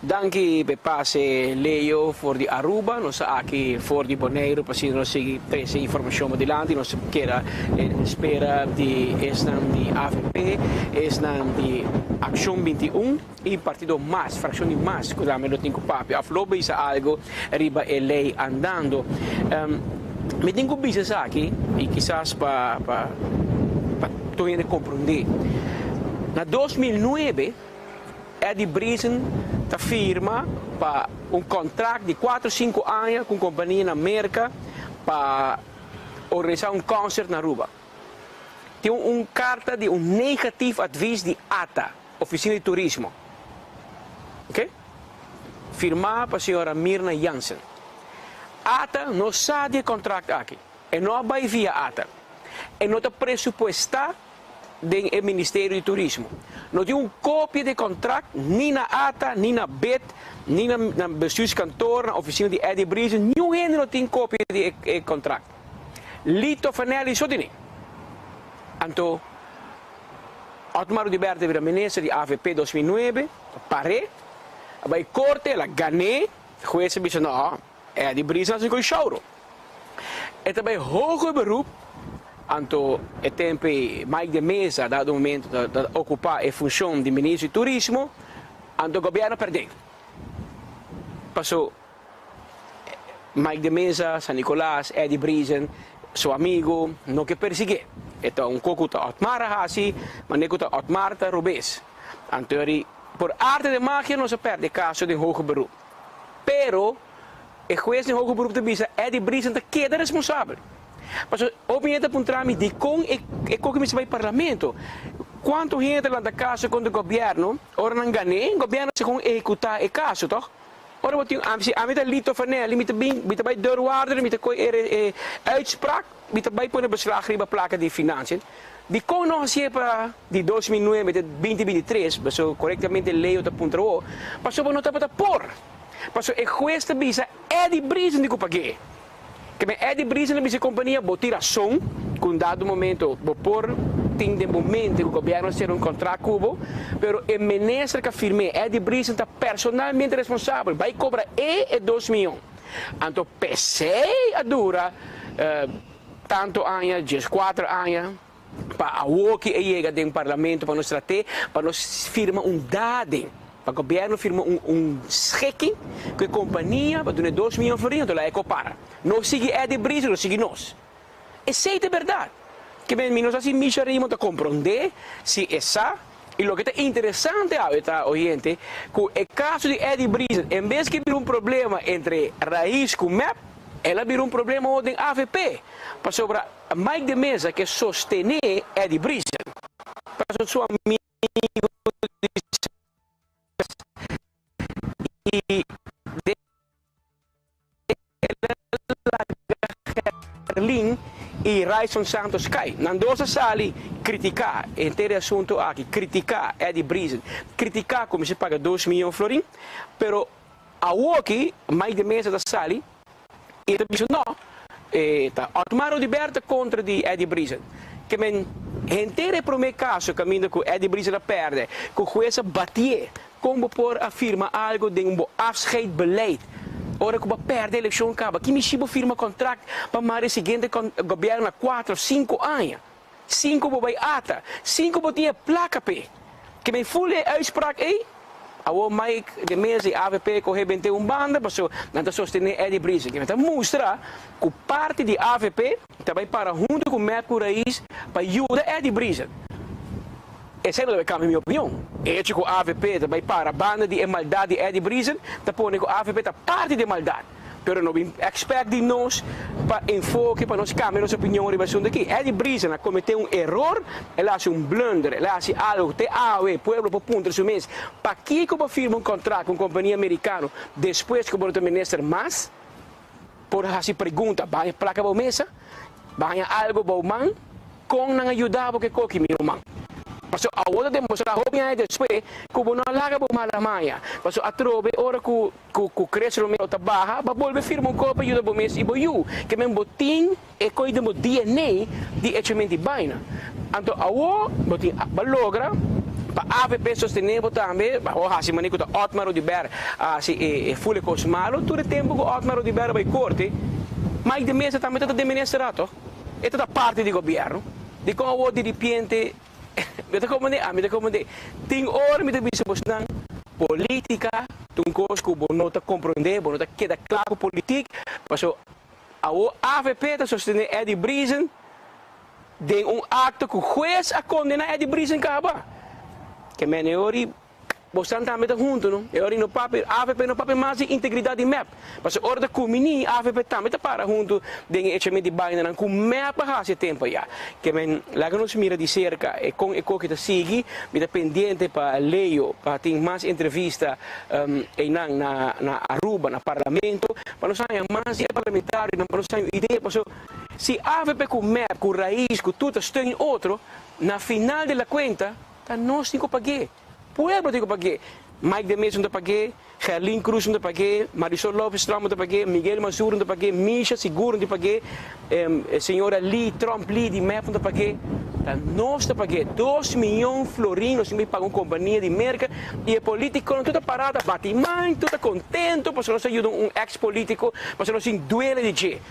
Danki p'e pase Leo for di Aruba, nos ta aki for di Boneiru pa asina nos sigui trese informacion bo dilanti, nos ta keda en espera di esnan di avp, esnan di Accion 21 y partido mas, fraccion di mas cu tambe lo tin cu papia of lo bisa algo riba e ley andando. Mi tin cu bisa esaki y kisas pa pa pa tur hende comprende, na 2009, Eddie Briesen ta firma pa un contract di cuatro cinco aña cu un compania na Merca pa organisa un concert na Aruba. Tin un carta di un negatief advies di ata, Oficina di Turismo. Ok? Firma pa señora Mirna Jansen. Ata no sa di e contract aki. E no a bay via ata. E no ta presupuesta. den e Ministerio di Turismo. No tin un kopia di e kontrakt ni na ata, ni na bit, ni na na bestuurskantoor, na ofisina di Eddie Briesen, niun hende no tin kopia di e kontrakt. Lito Fanelli so tene. Anto Otmar Oduber ta bira minister di avp 2009, par'é, a bai korte, el a gan'é, hues a bisa no, Eddie Briesen a hasi ku shouro. E ta bai hoger beroep, anto e tempo ei Mike de Meza dado momento ta ta ocupa e funcion di ministro di turismo, anto gobierno perde. Paso Mike de Meza, San Nicolas, Eddie Briesen, su amigo, no ke persiguié. E ta un ko ku ta Otmar a hasi, mane ku ta Otmar ta robes. Anto eri por arte de magia nos a perde e kaso den hoger beroep. Pero e hues den hoger beroep ta bisa Eddie Briesen ta keda responsabel. Pasobra hopi hende ta puntra mi dikon e e koki mester bai parlamento. Kuantu hende ta lanta kaso kontra gobièrnu, ora nan gan'é, gobièrnu segun ehekutá e kaso, tòg? Ora bo tin ami si ami ta Lito Fanelli mi ta bin mi ta bai deurwaarder mi ta koe e e uitspraak mi ta bai pone beslag riba plaka di financiën. Dikon no hasié pa di 2009 te 2023 paso korektamente Leo ta puntra bo paso bo no tabata por paso e hues ta bisa Eddie Briesen di ku pag'é. Keme Eddie Briesen a bisa e kompania bo tin rason ku un dado momento bo por tin den bo mente ku gobièrnu a sera un kontrakt ku bo, pero e minister ku a firm'é, Eddie Briesen ta personalmente responsabel, bai kobra e e dos mion. Anto p'esei a dura tantu aña, dieskuater aña, pa awoki e yega den parlamento pa nos trat'é, pa nos firma un dading, pa gobièrnu firma un un schikking ku e kompania pa dun'é dos mion florin anto laga e kopara. No sigui Eddie Briesen, no sigui nos. Esei ta e bèrdat. Ke men mi no sa si Misha Raymond ta komprondé, si e sa, i loke ta interesante awe ta, oyente, ku e kaso di Eddie Briesen en bes ke bira un problema entre Raiz ku mep, el a bira un problema awor den avp, pasobra Mike de Meza ke sostené Eddie Briesen, pasobra su amigo di i den el a laga Gerlin i Ryson Santos kai. Nan dos a sali kritiká henter e asuntu aki, kritiká Eddie Briesen, kritiká ku mester paga dos mion florin, pero awoki Mike de Meza ta sali i e ta bisa no, e ta Otmar Oduber ta kontra di Eddie Briesen. Ke men henter e promé kaso kaminda ku Eddie Briesen a pèrdè, ku hues a batié Kon bo por a firma algo den un bo afscheidbeleid ora ku bo a pèrdè elekshon kaba? Ki mishi bo firma kontrakt pa mara e siguiente gobièrnu na kuater òf sinku aña? Sinku bo bai ata, sinku bo tin e plaka p'e. Ke men ful e uitspraak ei? Awor Mike de Meza i avp kohe bente un banda paso nan ta sostené Eddie Briesen. Ke men ta mustra ku parti di avp ta bai para huntu ku mep ku Raiz pa yuda Eddie Briesen. Esei no ta bai kambia mi opinion. E hecho ku avp ta bai para banda di e maldat di Eddie Briesen ta pone ku avp ta parti di e maldat. Pero no bin expect di nos pa enfoke pa nos kambia nos opinion riba asuntu aki. Eddie Briesen a komete un eror, el a hasi un blunder, el a hasi algo ku te awe pueblo por puntra su mes, pakiko bo a firma un kontrakt ku un kompania merikano despues ku bo no ta minister mas? Por hasi pregunta, baña plaka bou mesa? Baña algo bou man? Kon nan a yuda bo ke koki, mi ruman? Pasobra awor ta demostrá hopi aña despues ku bo no a laga bo mala maña. Pasobra atrobe ora ku ku Chris Romero ta baha, bo a bolbe firma un kos pa yuda bo mes i bo yu. Ke men bo tin e kos den bo DNA di echament di baina. Anto awor bo tin bo a logra pa avp sostené bo tambe, bo a hasi manera ku ta Otmar Oduber a hasi e ful e kos malu. Tur e tempu ku Otmar Oduber a bai korte, Mike de Meza tambe ta ta den ministerat toch? E ta ta parti di gobièrnu. Dikon awor diripiente mi ta komprendé? Ami ta komprendé. Tin ora mi ta bisa bosnan, polítika ta un kos ku bo no ta komprendé, bo no ta keda kla ku politik, pasobra awor avp ta sostené Eddie Briesen den un akto ku hues a kondená Eddie Briesen kaba. Ke mene ori Bosnan tambe ta hunto no. E ora no papia, avp no papia mas di integridad di mep. Pasobra ora ta kumini, avp tambe ta para hunto den e echament di bainanan ku mep a hasi e tempo ya. Ke men laga nos mira di serka e kon e koki ta sigui. Mi ta pendiente pa Leo pa tin mas entrevista einan na na Aruba, na parlamento, pa nos haña mas di e parlamentarionan, pa nos haña un idea. Pasobra si avp ku mep, ku Raiz, ku tur ta steun otro, na final de la cuenta ta nos tin ku pag'é. Pueblo tin ku pag'é. Mike de Meza no ta pag'é, Gerlin Cruz no ta pag'é, Marisol Lopez Tromp no ta pag'é, Miguel Mazur no ta pag'é, Misha sigur no tin pag'é, señora Lee Tromp Lee di mep no ta pag'é. Ta nos ta pag'é. Dos miyon florin nos tin bai paga un kompania di Merka i e politikonan tur ta pará ta bati man, tur ta kontento pasobra nos ta yuda un eks politiko pasobra nos tin duele di dje.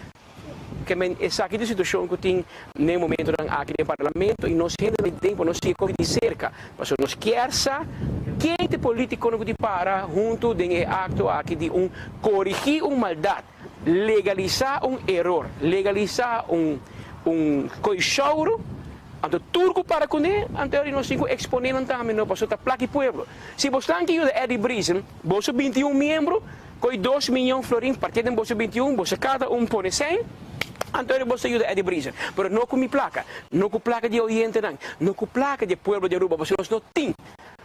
Ke men esaki ta e situashon ku tin n'e momentonan aki den parlamento i nos hende nan den pa nos sigui kohe di serka pasobra nos kier sa ken ta e politikonan ku tin para huntu den e akto aki di un korigí un maldat. Legalisá un eror, legalisá un un koishouro, anto tur ku para kuné, anto eri nos tin ku eksponé nan tambe no, pasobra ta plak di pueblo. Si bosnan ke yuda Eddie Briesen, boso 21 miembro, koi dos miyon florin partié den boso 21, boso kada un pone sèn, anto eri boso ta yuda Eddie Briesen. Pero no ku mi plaka, no ku plaka di e oyentenan, no ku plaka di e pueblo di Aruba, pasobra nos no tin.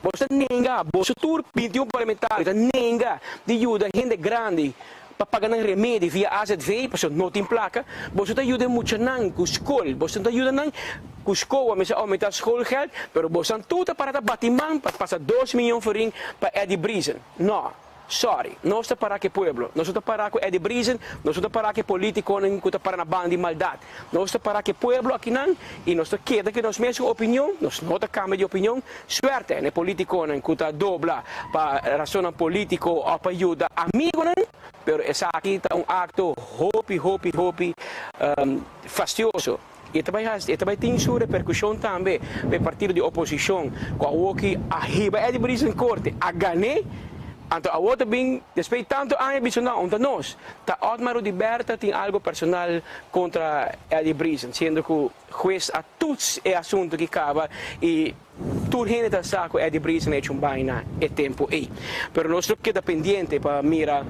Boso ta nenga, boso tur 21 parlamentario ta nenga di yuda hende grandi pa paga nan remedi via azv pasobra no tin plaka. Boso ta yuda e muchanan ku skol, boso ta yuda nan ku skoa, mester aumenta schoolgeld, pero bosan tur ta para ta bati man pa pasa dos miyon florin pa Eddie Briesen. No, sorry, nos ta para ku e pueblo, nos no ta para ku Eddie Briesen, nos no ta para ku e politikonan ku ta para na banda di maldat. Nos ta para ku e pueblo akinan i nos ta keda ku nos mesun opinion, nos no ta kambia di opinion. Suerte na e politikonan ku ta dobla pa rasonnan politiko òf pa yuda amigonan, pero esaki ta un akto hopi, hopi, hopi fastioso i e ta bai hasi, e ta bai tin su reperkushon tambe pa e partido di oposishon ku awoki a hiba Eddie Briesen korte, a gan'é. Anto awor ta bin despues di tanto aña bisa no, un ta nos. Ta Otmar Oduber tin algo personal contra Eddie Briesen, siendo cu hues a toets e asunto ki caba y tur hende ta sa cu Eddie Briesen a hecho un baina e tempo ey. Pero nos lo keda pendiente pa mira,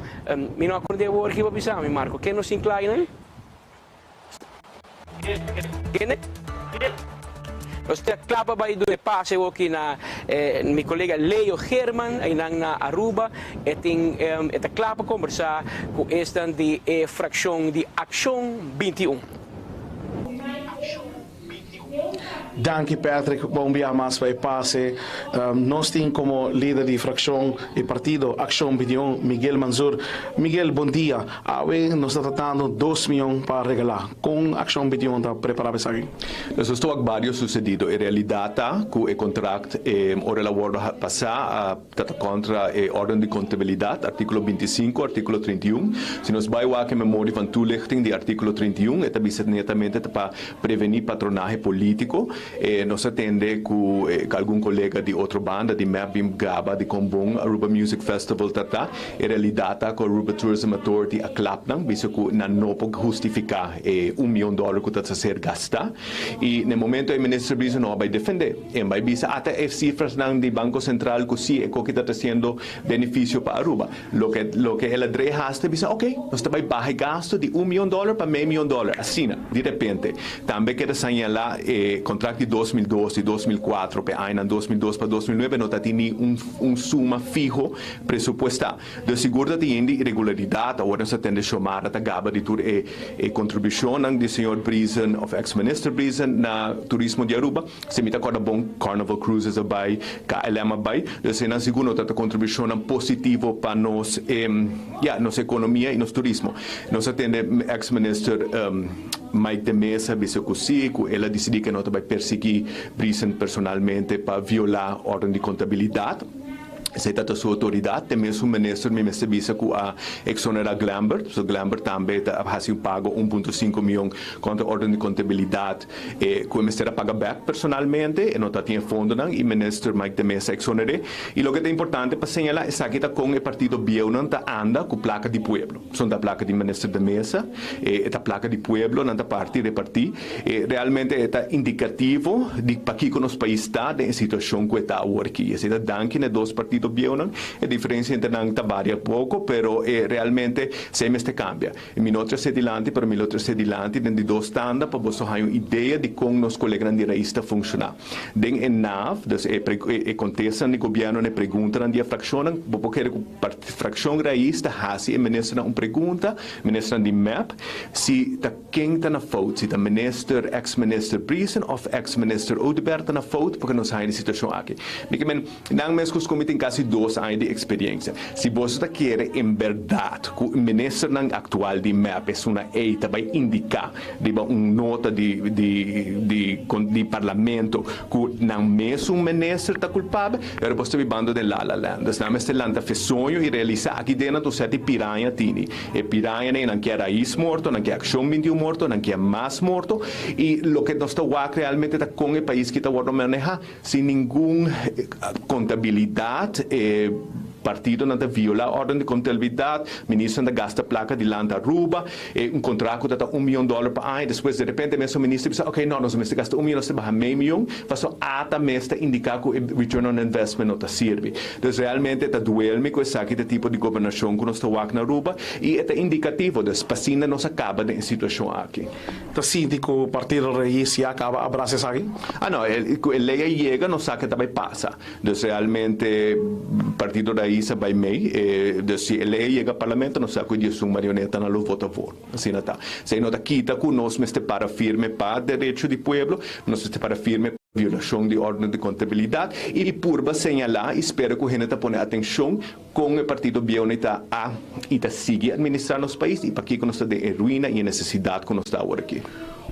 mi no a acorda e woord ki bo a bisa mi Marco, ken nos tin cla aynan? Kende? Nos ta kla pa bai duna e pase awoki na mi kolega Leo Geerman einan na Aruba. E tin e ta kla pa kombersá ku esnan di e frakshon di Akshon 21. Danki Patrick pa un biaha mas pa e pase. Nos tin como lider di fraccion di partido Accion 21 Miguel Mansur. Miguel bon dia. Awe nos ta tratando dos miyon pa regala. Con Accion 21 ta prepara pa esaki? Nos a wak varios sucedido. E realidad ta cu e contract ora el a wordo pasa a Ta ta kontra e órden di kontabilidat, artíkulo 25, artíkulo 31. Si nos bai wak e memoria van toelichting di artíkulo 31, e ta bisa netamente ta pa prevení patronahe polítiko. E nos a tende ku algun kolega di otro banda di mep bin gaba di kon bon Aruba Music Festival ta ta. E realidat ta ku Aruba Tourism Authority a klap nan, bisa ku nan no por hustifiká e un mion dòler ku ta ta ser gastá. I na e momento ei Minister Brizo no a bai defendé. E bai bisa ata e cifrasnan di Banco Central cu si e coki ta treciendo beneficio pa Aruba. Loke loke el a drei hasta bisa ok, nos ta bai baha e gasto di un miyon dollar pa mei miyon dollar, asina, di repente. Tambe keda señala e contract di 2002, di 2004 pa e añanan 2002 pa 2009 no ta tin ni un un suma fiho presupuesta. Dus sigur ta tin hende iregularidad, awor nos a tende Xiomara ta gaba di tur e e contribucionnan di señor Briesen of ex minister Briesen na turismo di Aruba. Si mi ta corda bon Carnival Cruises a bay, KLM a bay, dus enan sigur no ta ta contribucionnan positivo pa nos ya nos economia y nos turismo. Nos a tende ex minister Mike de Meza bisa cu si, cu el a dicidi cu e no ta bay persigui Briesen personalmente pa viola orden di contabilidad. Esei ta ta su outoridat. Te mesun minister mi mester bisa ku a eksonera Glembert, pasobra Glembert tambe ta a hasi un pago un punto sinku mion kontra orden di kontabilidat ku e mester a paga bèk personalmente, e no ta tin e fondonan i minister Mike de Meza a eksoner'é. I loke ta importante pa señalá esaki ta kon e partido bieunan ta anda ku plaka di pueblo. Son ta plaka di minister de Meza, e ta plaka di pueblo, nan ta parti reparti. E realmente e ta indicativo di pakico nos pais ta den e situacion cu e ta awor aki. Esey ta danki na e dos partido bieunan. E diferencia entre nan ta varia poco, pero e realmente esey mester cambia. E mi no trece dilanti, pero mi lo trece dilanti den di dos tanda pa boso haya un idea di con nos coleganan di raiz ta funciona. Den e nav, dus e e contestanan di gobierno na e preguntanan di e fraccionnan, bo por kere cu fraccion raiz ta haci e ministernan un pregunta, ministernan di mep, si ta ken ta na fout, si ta minister, ex minister Briesen of ex minister Oduber ta na fout porque nos haya di situacion aki. Mi ke men, nan mes cos cu mi tin casi dos aña di experiencia. Si boso ta kere en berdad cu ministernan actual di mep esuna ey ta bay indica riba un nota di di di di parlamento cu nan mesun minister ta culpabel, pero bos ta bibando den la la land. Dus nan mester lanta fe soño y realisa aki den nan tur seti piraña tini. E pirañanan y nan kier rais morto, nan kier accion 21 morto, nan kier mas morto y loke nos ta wak realmente ta con e pais ki ta wordo maneha sin ningun contabilidad. E. Partidonan ta viola orden di contabilidad, ministernan ta gasta placa di Land Aruba, e un contract cu ta ta un miyon dollar pa aña, despues de repente e mesun minister bisa ok no, nos mester gasta un miyon, nos ta baha mei miyon, pasobra ata mes ta indica cu e return on investment no ta sirbi. Dus realmente ta duelmi cu esaki ta e tipo di gobernacion cu nos ta wak na Aruba y e ta indicativo, dus pasinda nos a caba den e situacion aki. Ta sinti cu Partido Raiz ya caba a brasa esaki? Ah no, cu e ley a yega nos sa ke ta bay pasa. Dus realmente Partido Raiz a bay mey. Dus si e ley a yega Parlamento nos sa cu e diesun marionetanan lo vota voor. Asina ta. Esey no ta kita cu nos mester para firme pa derecho di pueblo, nos mester para firme pa violacion di orden di contabilidad y purba señala y spera cu hende ta pone atencion con e partido bieu ni ta a y ta sigui administra nos pais y pakico nos ta den e ruina y e necesidad cu nos ta awor aki.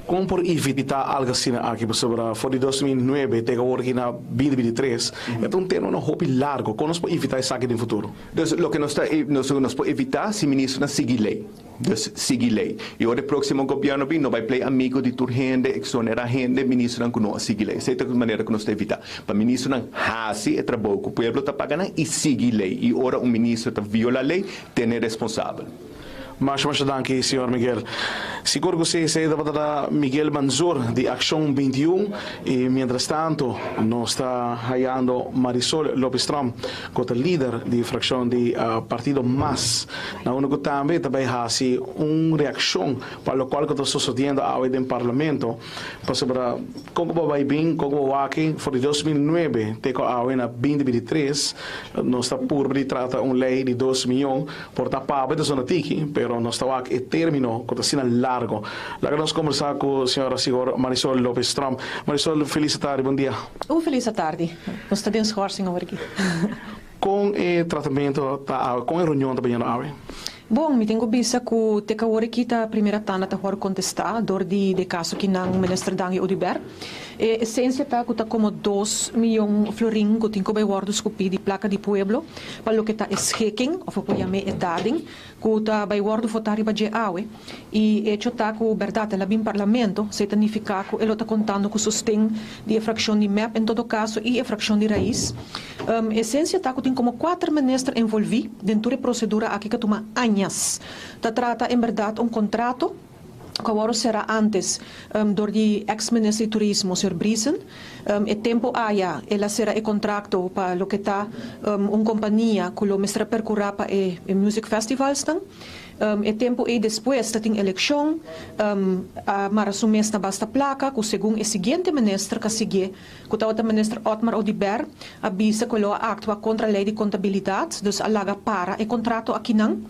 Con por evita algo asina aki? Pasobra for di 2009 te awor aki na 2023 e ta un termino hopi largo. Con nos por evita esaki den futuro? Dus loke nos ta nos por evita si ministernan sigui ley. Dus sigui ley. Y ora e proximo gobierno bin no bay play amigo di tur hende, exonera hende, ministernan cu no a sigui ley. Esey ta e manera cu nos ta evita. Pa ministernan haci e trabou cu pueblo ta paga nan y sigui ley. Y ora un minister ta viola ley, tene responsabel. Masha masha danki señor Miguel. Sigur cu si esey tabata ta Miguel Manzur di Accion 21 y mientras tanto nos ta hayando Marisol Lopez Tromp cu ta lider di fraccion di partido mas na unda cu tambe ta bay haci un reaccion pa locual cu ta sucediendo awe den parlamento pasobra con cu bo bay bin con cu bo wak for di 2009 te cu awe na 2023 nos ta purba di trata un ley di dos miyon. Por ta pabia ta zona tiki, pero nos ta wak e termino cu ta asina largo. Laga nos combersa cu señora Sigor Marisol Lopez Tromp. Marisol, feliz atardi, bon dia. Un feliz atardi. Nos ta den schorsing awor aki. Con e tratamento ta awe? Con e reunion ta bayendo awe? Bon, mi tin cu bisa cu te cu awor aki ta primera tanda ta hor contesta dor di de caso ki nan Minister Dangui Oduber. E esencia ta cu ta como dos miyon florin cu tin cu bay wordo scupi di placa di pueblo pa loke ta e schikking, of bo por yam'é e dading, cu ta bay wordo vota riba dje awe. Y hecho ta cu berdad el a bin Parlamento, esey ta nifica cu e lo ta contando cu sosten di e fraccion di mep en todo caso y e fraccion di Raiz. Esencia ta cu tin como cuater minister envolvi den tur e procedura aki cu a tuma añas. Ta trata en berdad un contrato cu a wordo cera antes dor di ex minister di turismo señor Briesen. E tempo aya el a cera e contracto pa loke ta un compania cu lo mester a percura pa e music festivalsnan. E tempo ei despues ta tin eleccion, a mara su mes na basta placa cu segun e siguiente minister ca siguié cu tabata minister Otmar Oduber a bisa cu lo a actua contra ley di contabilidad, dus a laga para e contrato akinan.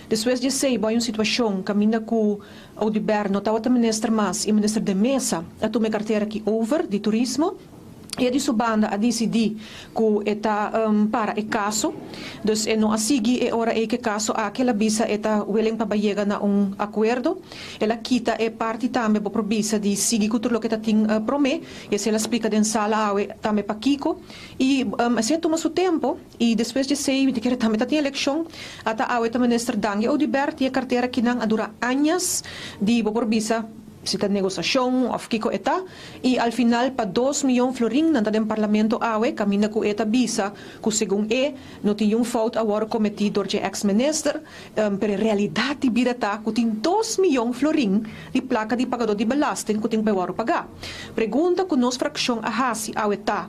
Despues di esey bo hay un situacion caminda cu Oduber no tabata minister mas y minister De Meza a tuma e cartera aki over di turismo. E di su banda a disidí ku e ta para e kaso. Dus e no a sigui e ora ei ku e kaso aki. El a bisa e ta willing pa bai yega na un akuerdo. El a kita e parti tambe bo por bisa di sigui ku tur loke ta tin promé. I esei el a splika den sala awe tambe pakiko. I esei a tuma su tempu. I despues di esei mi ta kere tambe ta tin elekshon. Ata awe ta minister Dangui Oduber tin e kartera kinan a dura añas di bo por bisa si ta negosashon òf kiko e ta. I al final pa dos miyon florin nan ta den parlamento awe kaminda ku e ta bisa ku segun e no tin yun fout a wòrdu kometí dor dje eks minister, pero e realidat di bida ta ku tin dos miyon florin di plaka di pagadó di belasting ku tin ku bai wòrdu pagá. Pregunta ku nos frakshon a hasi awe ta,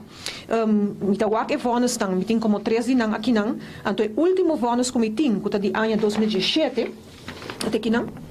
Mi ta wak e vònisnan, mi tin komo tres di nan akinan, anto e último vònis ku mi tin ku ta di aña 2017, E kinan?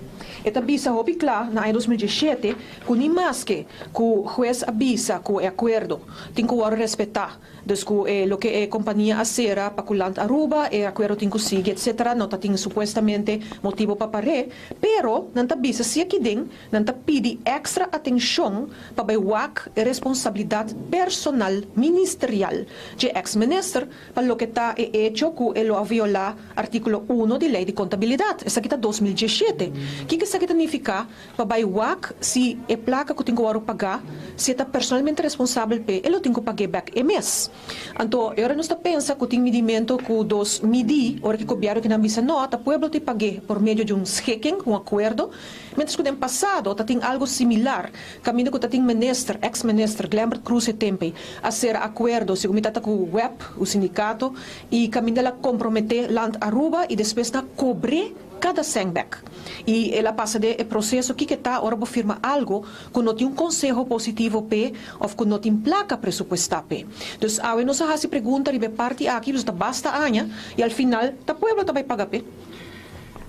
E ta bisa hopi kla na aña 2017 ku ni maske ku hues a bisa ku e akuerdo tin ku wòrdu respetá, dus ku e loke e kompania a sera pa ku Land Aruba, e akuerdo tin ku sigui etsetera, no ta tin supuestamente motibo pa par'é, pero nan ta bisa si aki den Nan ta pidi extra atencion pa bai wak e responsabilidad personal ministerial dje ex minister pa loke ta e hecho cu e lo a viola articulo uno di ley di contabilidad. Esaki ta 2017. Kiko Esaki ta nifiká pa bai wak si e plaka ku tin ku wòrdu pagá, si e ta personalmente responsabel p'e, e lo tin ku pag'é bèk e mes. Anto, e ora nos ta pensa ku tin midimentu ku dos midí, ora ku gobièrnu kinan bisa no, ta pueblo tin pag'é por medio di un schikking, un akuerdo, miéntras ku den pasado ta tin algu similar, kaminda ku ta tin minister, eks minister, Glenbert Croes e tempe a sera akuerdo, segun mi tata ku web, un sindikato, i kaminda el a komprometé Land Aruba i despues nan a kobr'é kada sèn bèk. I el a pasa den e proseso kiko ta ora bo firma algu ku no tin un konseho positivo p'e òf ku no tin plaka presupuestá p'e. Dus awe nos a hasi pregunta riba e parti aki pasobra ta basta aña i al final ta pueblo ta bai paga p'e.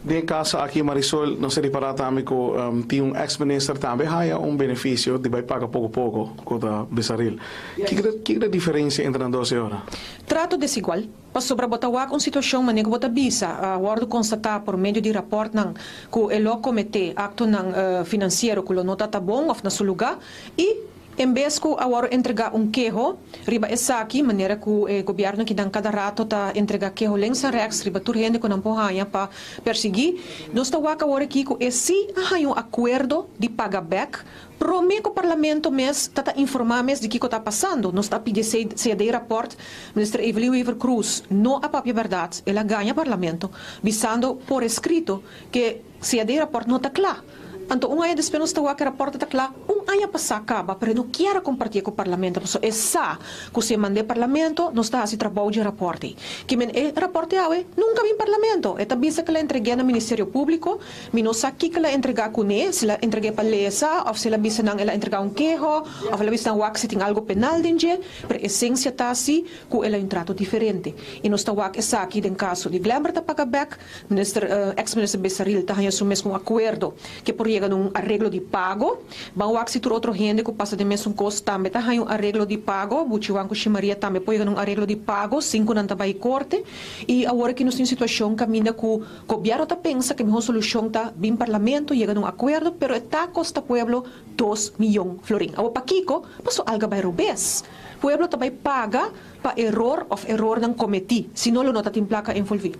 Den e kaso aki Marisol nos a ripará tambe ku tin un eks minister tambe haya un benefisio di bai paga poko poko ku ta Besaril. Kiko ta e diferensia entre nan dos e ora? Trato desigual. Pasobra bo ta wak un situashon manera ku bo ta bisa a wòrdu konstatá por medio di rapòrtnan ku e lo kometé aktonan finansiero ku lo no ta ta bon òf na su lugá i en bes ku a wòrdu entregá un keho riba esaki manera ku e gobièrnu kinan kada rato ta entregá keho links en rèks riba tur hende ku nan por haña pa persiguí. Nos ta wak awor aki ku e sí a haña un akuerdo di paga bèk Prome ku Parlamento mes ta ta informá mes di kiko ta pasando. Nos ta pidi esei CD rapport. Minister Evelyn Wever-Croes no a papia bèrdat. El a gaña Parlamento, bisando por eskrito ke CD rapport no ta kla. Anto un aña despues nos ta wak e rapport ta kla un aña pasá kaba, pero e no kier a kompartié ku Parlamento pasobra e sa ku si e mand'é Parlamento nos ta hasi trabou dje rapport ei. Kimen e rapport di awe nunka bin Parlamento. E ta bisa ku el a entreg'é na Ministerio Públiko. Mi no sa kiko el a entregá kuné, si el a entreg'é pa lesa òf si el a bisa nan el a entregá un keho òf el a bisa nan wak si tin algu penal den dje, pero esensia ta si ku el a un trato diferente. I nos ta wak esaki den kaso di Glenbert ta paga bèk, minister eks minister Besaril ta haña su mes ku un akuerdo ke por yega na un areglo di pago. Ban wak si tur otro hende ku pasa den mesun kos tambe ta haña un areglo di pago, Buchi Wan ku Shimaria tambe por yega na un areglo di pago sin ku nan ta bai korte. I awor aki nos tin un situashon kaminda ku Gobierno ta pensa cu e mihor solucion ta bin Parlamento yega na un acuerdo pero e ta costa pueblo dos miyon florin. Awor pakico? Paso alga bay robes. Pueblo ta bay paga pa eror of erornan cometi, si no lo no ta tin placa envolvi.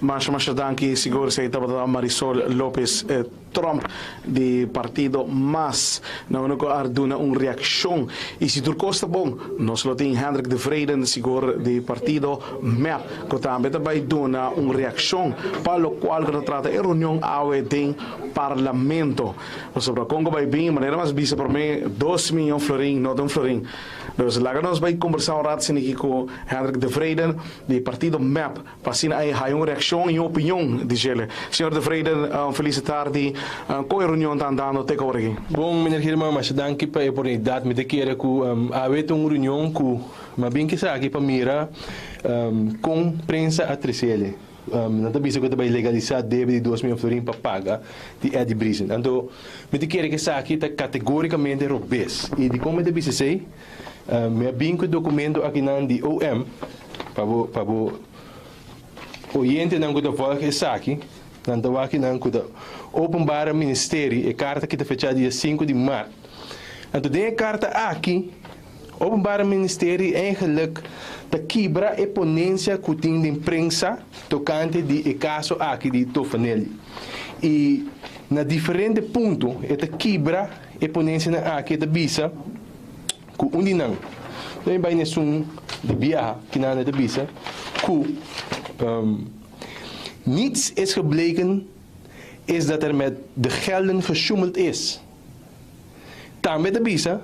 Masha masha danki sigur esei tabata Marisol Lopez Tromp di partido mas. Na unda cu a duna un reaccion y si tur cos ta bon nos lo tin Hendrik de Vreden sigur di partido mep cu tambe ta bay duna un reaccion pa locual cu ta trata e reunion awe den Parlamento. Pasobra con cu bay bin manera mas bisa prome dos miyon florin no ta un florin. Dus laga nos bay combersa un rato esaki cu Hendrik de Vreden di partido mep. Pa asina ei haya un reakshon i un opinion di djele. Señor De Vreden, un felis tardi. Kon e reunion ta andando te ku awor aki? Bon, meneer Geerman, masha danki pa e oportunidat. Mi ta kere ku awe ta un reunion ku mi a bin kisaki pa mira kon prensa a tresele. Nan ta bisa ku ta bai legalisá debe di dos mion florin pa paga di Eddie Briesen. Anto, mi ta kere ku esaki ta kategórikamente robes. I dikon mi ta bisa esei? Mi a bin ku e dokumento akinan di OM. Pa bo, pa bo oyentenan ku ta volg esaki, nan ta wak nan ku ta Openbare Ministerie, e karta ki ta fechá dia sinku di mart. Anto den e karta aki, Openbare Ministerie eigenlik ta kibra e ponensia ku tin den prensa tokante di e kaso aki di Tofanelli. I na diferente punto e ta kibra e ponensianan aki, e ta bisa, Ku un di nan no e bai nesun di biaha ki nan ta bisa ku niets is gebleken is dat er met de gelden gesjoemeld is. Tambe ta bisa,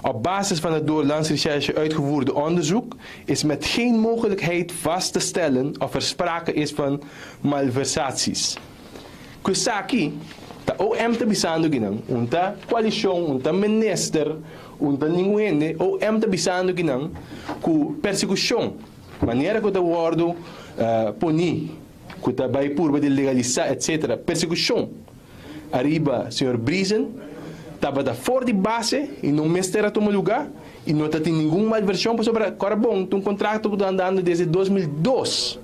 op basis van het door Landsrecherche uitgevoerde onderzoek is met geen mogelijkheid vast te stellen of er sprake is van malversaties. Ku esaki ta OM ta bisando kinan, un ta koalishon, un ta minister, un ta ningun hende, OM ta bisando kinan ku persekushon, manera ku ta wòrdu poní, ku ta bai purba di legalisá etsetera, persekushon ariba señor Briesen tabata for di base i no mester a tuma lugá i no ta tin ningun malvershon pasobra kòrda bon ta un kontrakto ku ta andando desde 2002.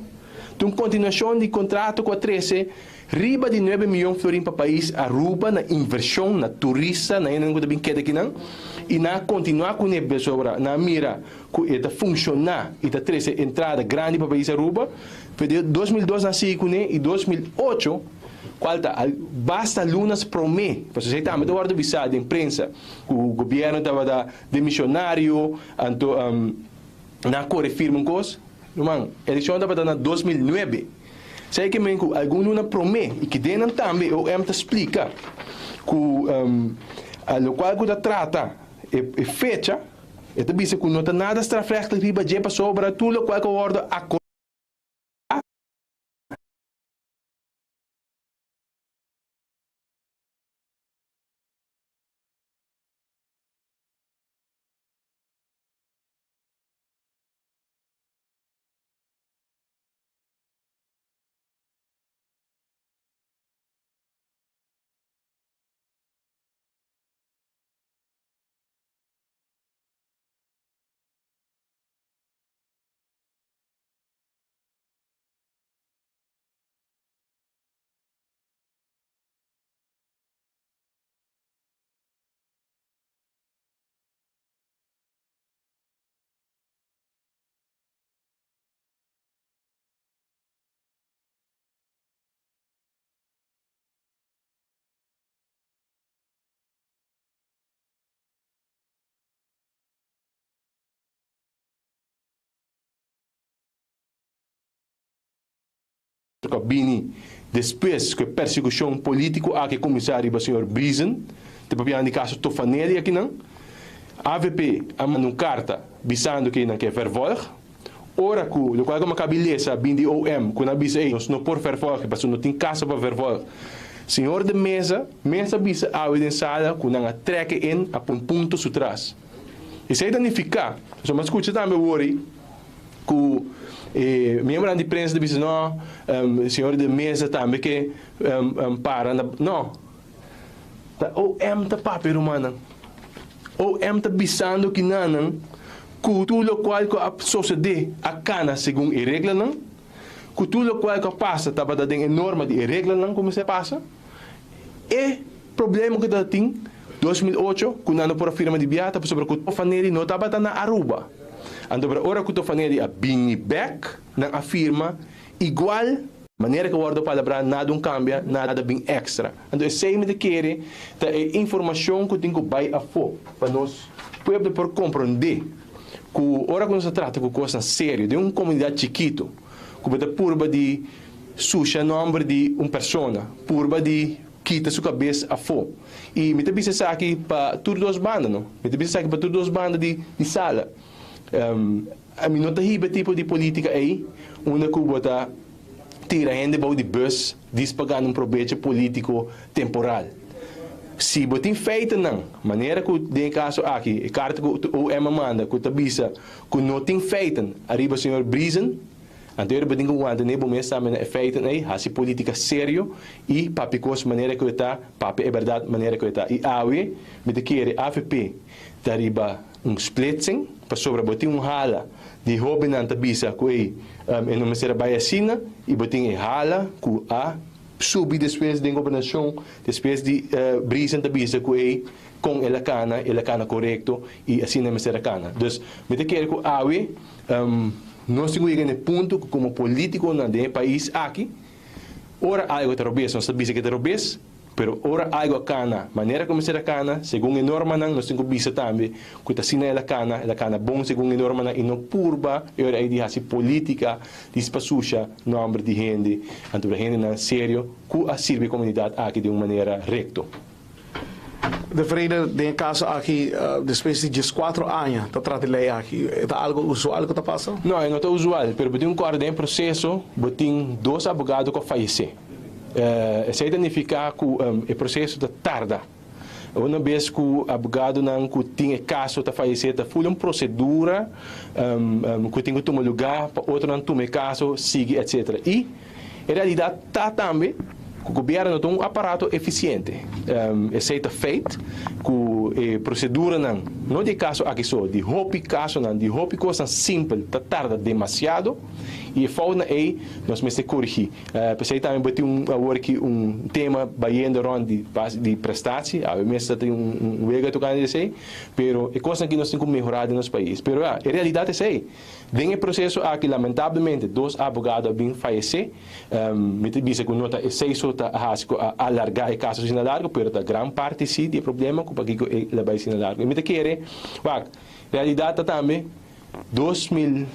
Ta un kontinuashon di kontrato ku a trese riba di nuebe miyon florin pa pais Aruba na invershon, na turista, na hendenan ku ta bin keda akinan i nan a kontinuá kuné pasobra nan a mira ku e ta funshoná i ta trese entrada grandi pa pais Aruba. Fe di 2002 nan a sigui kuné i 2008. Cual ta basta lunas prome, pasobra esey tambe ta wordo bisa den prensa cu gobierno tabata demisionario, anto nan a core firma un cos. Ruman, eleccion tabata na 2009. Esey ke men cu algun luna prome y ki den nan tambe OM ta splica cu locual cu ta trata e fecha, e ta bisa cu no ta nada strafrechtelijk riba dje pasobra tur locual cu a wordo acorda. Ku a bini despues ku e persekushon polítiko aki a kuminsá riba señor Briesen, ta papiando di kaso Tofanelli akinan. Avp a manda un karta bisando ku nan ke vervolg. Ora ku lokual ku mi a kabi lesa bin di OM ku nan a bisa ey nos no por vervolg pasobra no tin kaso pa vervolg. Señor de Meza mes a bisa awe den sala ku nan a trek e in a pon punto su tras. Esei ta nifiká, pasobra mi a skucha tambe wori, Ku e miembronan di prensa ta bisa no, señor de mesa tambe ke para na, no. Ta OM ta papia rumannan. OM ta bisando kinanan ku tur lokual ku a sosodé a kana segun e reglanan, ku tur lokual ku a pasa tabata den e norma di e reglanan ku mester pasa. E problema ku tabatin 2008 ku nan no por a firma di biaha ta pasobra ku Tofanelli no tabata na Aruba. Anto pero ora ku Tofanelli a bini bek nan a firma igual manera ku a wordo palabrá nada un kambia nada bin extra. Anto esei mi ta kere ta e informashon ku tin ku bai afó pa nos pueblo por komprondé ku ora ku nos ta trata ku kosnan serio den un komunidat chikito ku bo ta purba di susha nòmber di un persona, purba di kita su kabes afó. I mi ta bisa esaki pa tur dos banda, no. Mi ta bisa esaki pa tur dos banda di di sala. Mi no ta hiba e tipo di polítika ei unda ku bo ta tira hende bou di bus dis pa gana un probecho polítiko temporal. Si bo tin feitennan, manera ku den e kaso aki e karta ku OM a manda ku ta bisa ku no tin feiten ariba señor Briesen, Anto e bo tin ku wanta bo mes tambe na e feiten ei, hasi politica serio i papia kos manera ku e ta, papia e bèrdat manera ku e ta. I awe mi ta kere avp ta riba un splitsing, pasobra bo tin un hala di hóbennan ta bisa ku ei e no mester a bai asina i bo tin e hala ku a subi despues den gobernashon despues di Briesen ta bisa ku ei kon el a kana, el a kana korekto i asina e mester a kana. Dus mi ta kere ku awe. Nos tin ku yega na e punto ku komo polítikonan den e pais aki, ora algu ta robes nos ta bisa ke ta robes, pero ora algu a kana manera ku mester a kana, segun e normanan, nos tin ku bisa tambe ku ta asina el a kana, el a kana bon segun e normanan i no purba e ora ei di hasi polítika di spasusha nòmber di hende, anto hendenan serio ku a sirbi e komunidat aki den un manera rekto. De Vrede, den e caso aki, despues di diescuatro aña ta trata e ley aki, e ta algo usual cu ta pasa? No, e no ta usual, pero bo tin un corda den e proceso, bo tin dos abogado cu a fayece. Esey ta nifica cu e proceso ta tarda. Una bes cu abogadonan cu tin e caso ta fayece, ta ful un procedura cu tin cu tuma lugar pa otronan tuma e caso, sigui, etcetera. Y E realidad ta tambe cu gobierno no ta un aparato eficiente. Esey ta feit cu. ku e proseduranan, no di e kaso aki so, di hopi kasonan, di hopi kosnan simpel ta tarda demasiado i e foutnan ei nos mester korigí. P'esei tambe bo tin un awor aki un tema bayendo rònt di di prestatie, awe mes ta tin un wega tokante di esei, pero e kosnan aki nos tin ku mehorá den nos pais. Pero ya, e realidat esei. Den e proseso aki lamentablemente dos abogado a bin fayesé. Mi ta bisa ku no ta esei so ta hasi ku a alargá e kaso asina largu, pero ta gran parti sí di e problema ku pakiko e la bai asina largu. I mi ta kere, wak, realidat ta tambe 2000,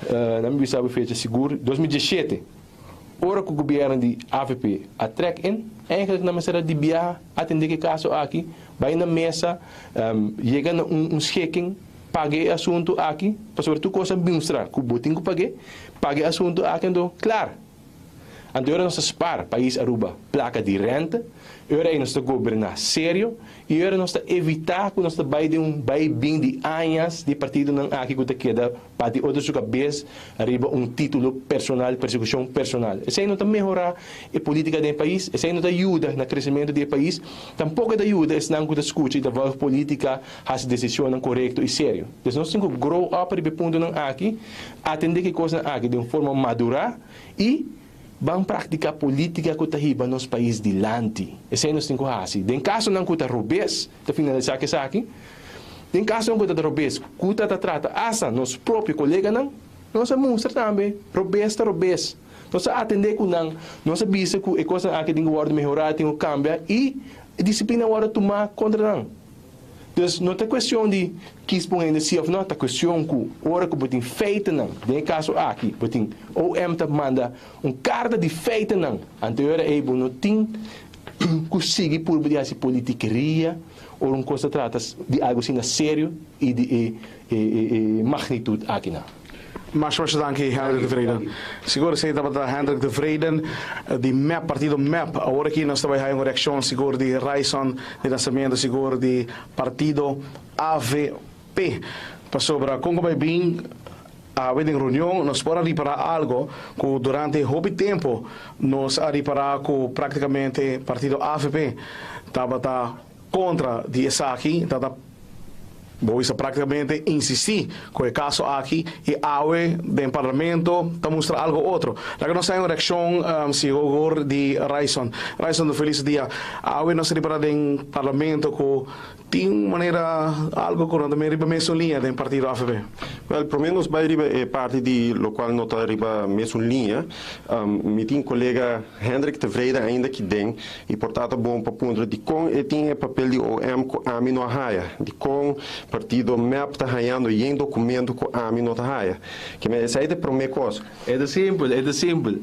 nan mi bisa bo fecha sigur, 2017, ora ku gobièrnu di avp a trèk in, eigenlijk nan mester a di biaha atendé ku e kaso aki, bai na mesa, yega na un schikking, paga e asuntu aki, pasobra tur kos a mustra ku bo tin ku pag'é, paga e asuntu aki anto klar. Anto e ora nos ta spar pais Aruba plaka di rente, e ora ei nos ta goberná serio i e ora nos ta evitá ku nos ta bai den un bai bin di añas di partidonan aki ku ta keda bati otro su kabes riba un título personal, persekushon personal. Esei no ta mehorá e polítika den e pais, esei no ta yuda na kresementu di e pais, tampoko e ta yuda esnan ku ta skucha i ta vòlg polítika hasi desishonnan korekto i serio. Des nos tin ku grow up riba e puntonan aki, atendé ku e kosnan aki den un forma madurá i ban praktiká polítika ku ta hiba nos pais dilanti. Esei nos tin ku hasi. Den kasonan ku ta robes, ta finalisá ku esaki, den kasonan ku ta robes, ku ta ta trata asta nos propio koleganan, nos a mustra tambe robes ta robes. Nos a atendé ku nan, nos a bisa ku e kosnan aki tin ku wòrdu mehorá, tin ku kambia i disiplina a wòrdu tumá kontra nan. Dus no ta cuestion di kies pa un hende si of no, ta cuestion cu ora cu bo tin feitennan, den e caso aki bo tin OM ta manda un carta di feitennan, anto e ora ey bo no tin cu sigui purba di haci politikeria ora un cos ta trata di algo asina serio y di e magnitud akinan. Masha masha danki Hendrik de Vreden. Sigur esei tabata Hendrik de Vreden di mep, partido mep. Awor aki nos ta bai haya un reakshon sigur di Ryson di Nascimento sigur di partido avp. Pasobra kon ku bai bin awe den reunion nos por a ripará algo ku durante hopi tempu nos a ripará ku praktikamente partido avp tabata kontra di esaki, tabata Bo bisa práktikamente insistí ku e kaso aki i awe den parlamento ta mustra algo otro. Laga nos haña un reakshon sigur di Ryson. Ryson, un felis dia. Awe nos a ripará den parlamento ku tin un manera algo ku no ta riba mesun liña den partido avp. Wèl, promé nos bai riba e parti di lokual no ta riba mesun liña. Mi tin kolega Hendrik Tevreden ainda aki den I por ta ta bon pa puntra dikon e tin e papel di OM ku ami no a haya? Dikon partido mep ta hayando yen dokumento ku ami no ta haya? Keme esei ta e promé kos. E ta simpel, e ta simpel.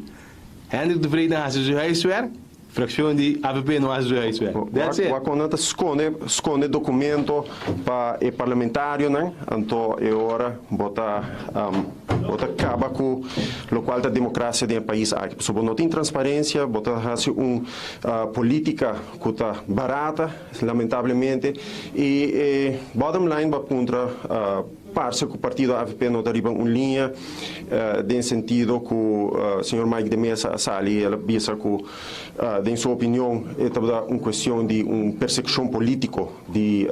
Hendrik Tevreden a hasi su huiswerk, frakshon di avp no a hasi su huiswerk. That's it. Wak nan ta skonde, skonde dokumento pa e parlamentarionan, anto e ora bo ta. Bo ta kaba ku lokual ta demokrasia den e pais aki. Pasobra bo no tin transparensia, bo ta hasi un politika ku ta barata, lamentablemente. I e bottom line bo a puntra parse ku partido avp no ta riba un liña den sentido ku señor Mike de Meza a sali i el a bisa ku den su opinion e tabata un kuestion di un persekushon politiko di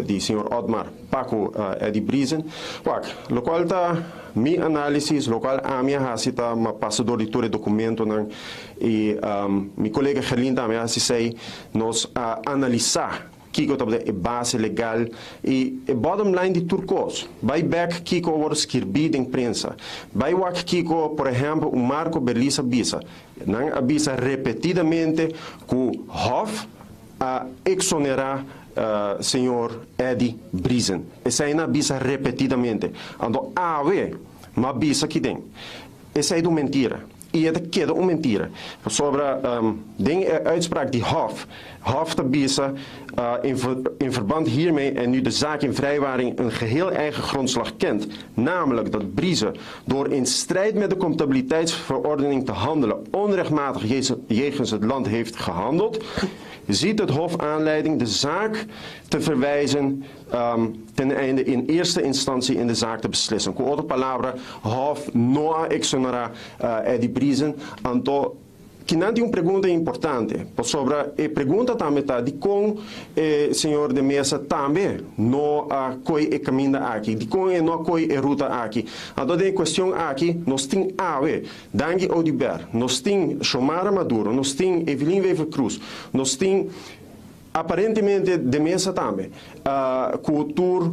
di señor Otmar. Pa ku Eddie Briesen. Wak, lokual ta mi análisis, lokual ami a hasi ta m'a pasa dor di tur e dokumentonan i mi kolega Gerlin tambe a hasi esei, nos a analisá kiko tabata e base legal i e bottom line di tur kos. Bai bèk kiko a wòrdu skirbí den prensa. Bai wak kiko, por ehèmpel, un Marco Berlis a bisa. Nan a bisa repetidamente ku Hof a exonerá señor Eddie Briesen. Esei nan a bisa repetidamente. Anto awe m'a bisa ki den. Esei ta un mentira. I e ta keda un mentira. Pasobra den e uitspraak di Hof, Hof ta bisa, In verband hiermee en nu de zaak in vrijwaring een geheel eigen grondslag kent, namelijk dat Briesen door in strijd met de comptabiliteitsverordening te handelen onrechtmatig jegens het land heeft gehandeld, ziet het Hof aanleiding de zaak te verwijzen ten einde in eerste instantie in de zaak te beslissen. Ku otro palabra, Hof no a exonerá Eddie Briesen, anto. Kinan tin un pregunta importante, pasobra e pregunta tambe ta dikon e señor de Meza tambe no a koy e kaminda aki, dikon e no a koy e ruta aki. Anto den e kuestion aki nos tin awe Dangui Oduber, nos tin Xiomara Maduro, nos tin Evelyn Wever-Croes, nos tin aparentemente de Meza tambe, ku tur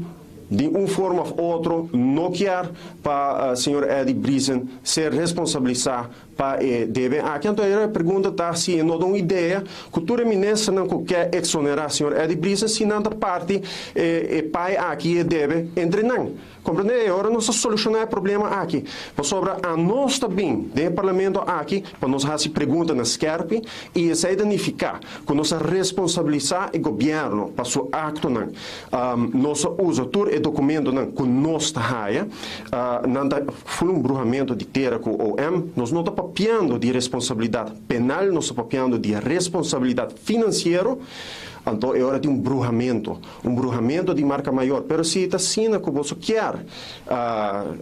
di un forma of otro no kier pa señor Eddie Briesen ser responsabilisa Pa e debe aki anto e pregunta ta si e no da un idea ku tur e ministernan ku ke eksonerá señor Eddie Briesen si nan ta parti e pai aki e debe entre nan. Komprendé? E ora nos ta solushoná e problema aki. Pasobra anos ta bin den e parlamento aki pa nos hasi preguntanan skerpi i esei ta nifiká ku nos a responsabilisá e gobièrnu pa su aktonan. Nos a usa tur e dokumentonan ku nos ta haya. Nan ta ful un bruhamento di tera ku OM. Nos no ta papiando di responsabilidat penal, nos ta papiando di responsabilidat finansiero. Anto e ora tin un bruhamento, un bruhamento di marka mayor. Pero si ta asina ku boso kier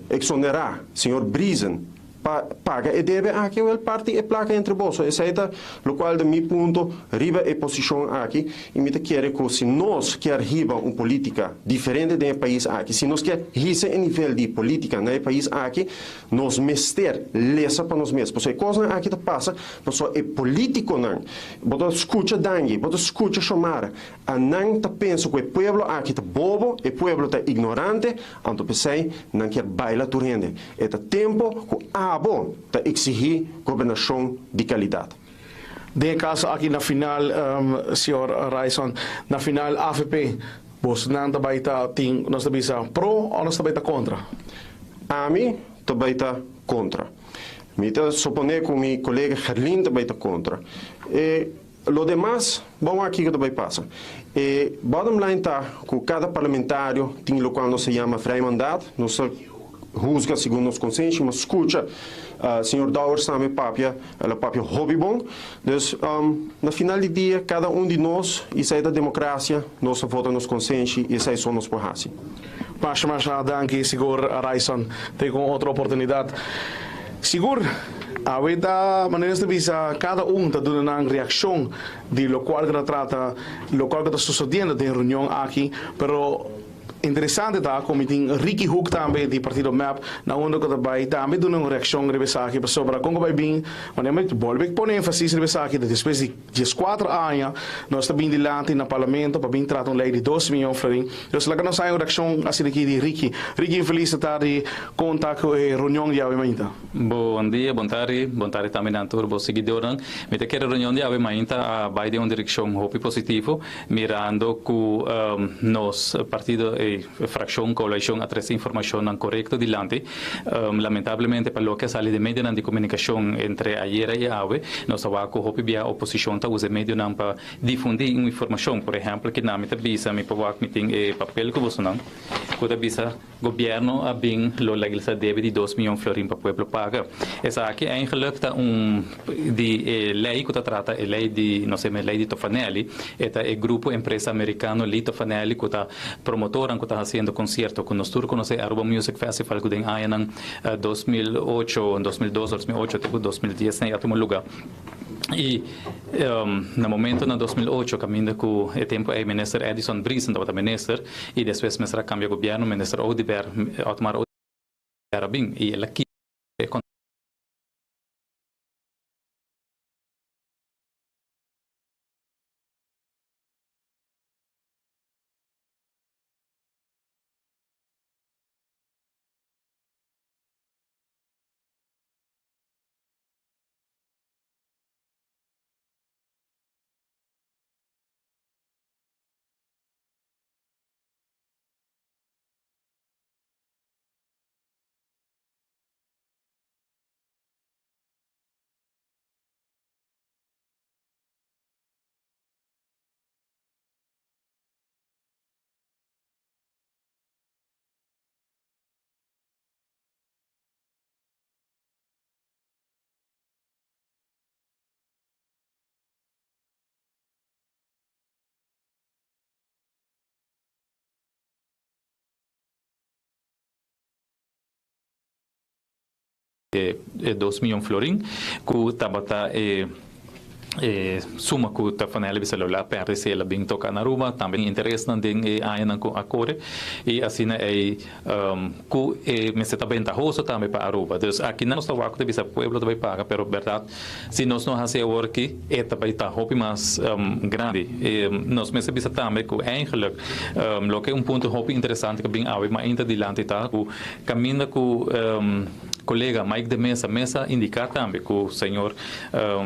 eksonerá señor Briesen, Pa paga e debe aki wel parti e plaka entre boso. Esei ta lokual den mi punto riba e posishon aki i mi ta kere ku si nos kier hiba un politika diferente den e pais aki, si nos kier hisa e nivel di politika na e pais aki, nos mester lesa pa nos mes. Pasobra e kosnan aki ta pasa pasobra e politikonan, bo ta skucha Dangui, bo ta skucha Xiomara, A nan ta pensa ku e pueblo aki ta bobo, e pueblo ta ignorante, anto p'esei nan kier baila tur hende. E ta tempo ku abo ta eksigí gobernashon di kalidat. Den e kaso aki na final, señor Ryson, na final avp, bosnan ta bai ta tin, nos ta bisa pro o nos ta bai ta kontra? Ami ta bai ta kontra. Mi ta suponé ku mi kolega Gerlin ta bai ta kontra. E. Lo demas, bon wak kiko ta bai pasa. E bottom line ta ku kada parlamentario tin lokual nos ta yama vrij mandaat. Nos ta huzga segun nos konsenshi, mas skucha señor Dowers tambe papia, el a papia hopi bon. Dus na final di dia kada un di nos, i esei ta demokrasia, nos ta vota nos konsenshi i esei so nos por hasi. Masha masha danki sigur Ryson. Te ku un otro oportunidat. Sigur, awe ta manera nos ta bisa kada un ta duna nan reakshon di lokual ku ta trata, lokual ku ta sosodiendo den reunion aki, pero interesante ta ku mi tin Ricky Hoek tambe di partido mep na unda ku ta bai tambe duna un reakshon riba esaki pasobra kon ku bai bin, manera mi bolbe pone enfasis riba esaki ta despues di Dieskuater aña nos ta bin dilanti na Parlamento pa bin trata un ley di dos miyon florin. Dus laga nos haña un reaccion asina aki di Ricky. Ricky infeliz ta tardi con ta cu e reunion di awe mainta. Bon dia, bon tardi, bon tardi tambe na tur bo siguidornan. Mi ta kere reunion di awe mainta a bai den un direccion hopi positivo, mirando cu nos partido e fraccion coalicion a trece informacionnan corecto dilanti. Lamentablemente pa loke a sali den medionan di komunikashon entre ayera i awe, nos a wak ku hopi bia oposishon ta usa e medionan pa difundí un informashon. Por ehèmpel, kinami ta bisa, mi por wak mi tin e papel ku bosonan, ku ta bisa gobièrnu a bin lo legalisá debe di dos miyon florin pa pueblo paga. Esaki eigenlik ta un di e lei ku ta trata e lei di, nos yama e lei di Tofanelli, e ta e grupo empresa amerikano Lee Tofanelli ku ta Promotornan ku ta hasiendo konsierto ku nos tur konosé Aruba Music Festival ku den añanan 2008, 2002, 2008 te ku 2010 a tuma luga. I na momento na 2008 kaminda ku e tempu ei Minister Edison Briesen tabata minister i despues mester a kambia gobièrnu Minister Oduber, Otmar Oduber a bin i el a kita e E dos miyon florin ku tabata e. E suma ku Tofanelli bisa lo la perde si el a bin toka na Aruba, tambe tin interesnan den e añanan ku a kore i asina ei ku e mester ta bentahoso tambe pa Aruba. Dus aki nos ta wak ku ta bisa pueblo ta bai paga, pero bèrdat si nos no hasi awor aki e ta bai ta hopi mas grandi. Nos mester bisa tambe ku eigenlik loke un punto hopi interesante ku a bin awe mainta dilanti ta ku kaminda ku kolega Mike de Meza mes a indiká tambe ku señor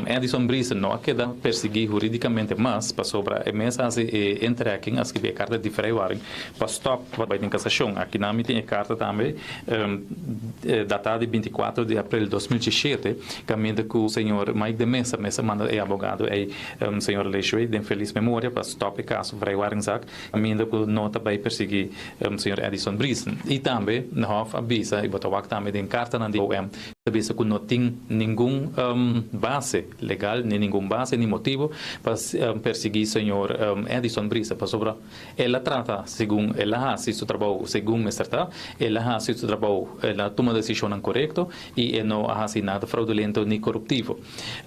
Edison Briesen no a keda persiguí hurídikamente mas pasobra e mes a hasi e intrekking, a skibi e karta di vrijwaring pa stòp pa bai den kasashon. Aki nan mi tin e karta tambe datá di 24 di aprel 2017 kaminda ku señor Mike de Meza mes a manda e abogado ei señor Lejué den felis memoria pa stòp e kaso vrijwaringzaak kaminda ku no ta bai persiguí señor Edison Briesen. I tambe Hof a bisa i bo ta wak tambe den kartanan di OM Ta bisa cu no tin ningun base legal ni ningun base ni motibo pa persigui señor Edison Brisa pasobra el a trata segun el a haci su trabou segun mester ta, el a haci su trabou, el a tuma decisionnan corecto y e no a haci nada fraudulento ni coruptivo.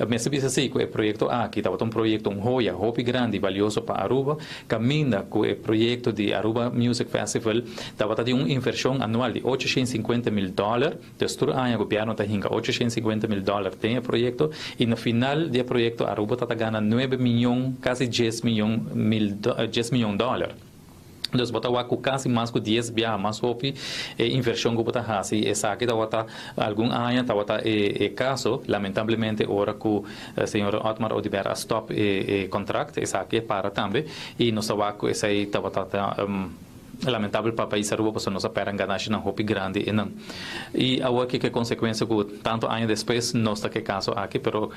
Mester bisa si cu e proyecto aki tabata un proyecto un hoya hopi grandi y valioso pa Aruba caminda cu e proyecto di Aruba Music Festival tabata di un inversion anual di 850 mil dollar. Dus tur aña gobierno ta hinca 850 mil dollar den e proyecto y na final di e proyecto Aruba ta ta gana nuebe miyon, casi dies miyon mil dies miyon dollar. Dus bo ta wak cu casi mas cu dies biaha mas hopi e inversion cu bo ta haci. Esaki tabata algun aña tabata e e caso. Lamentablemente ora cu señor Otmar Oduber a stop e e contract esaki a para tambe y nos ta wak cu esey tabata ta. Lamentabel pa pais Aruba pasobra nos a pèrdè ganashinan hopi grandi einan. I awor kiko e konsekuensia ku tantu aña despues nos ta ku e kaso aki pero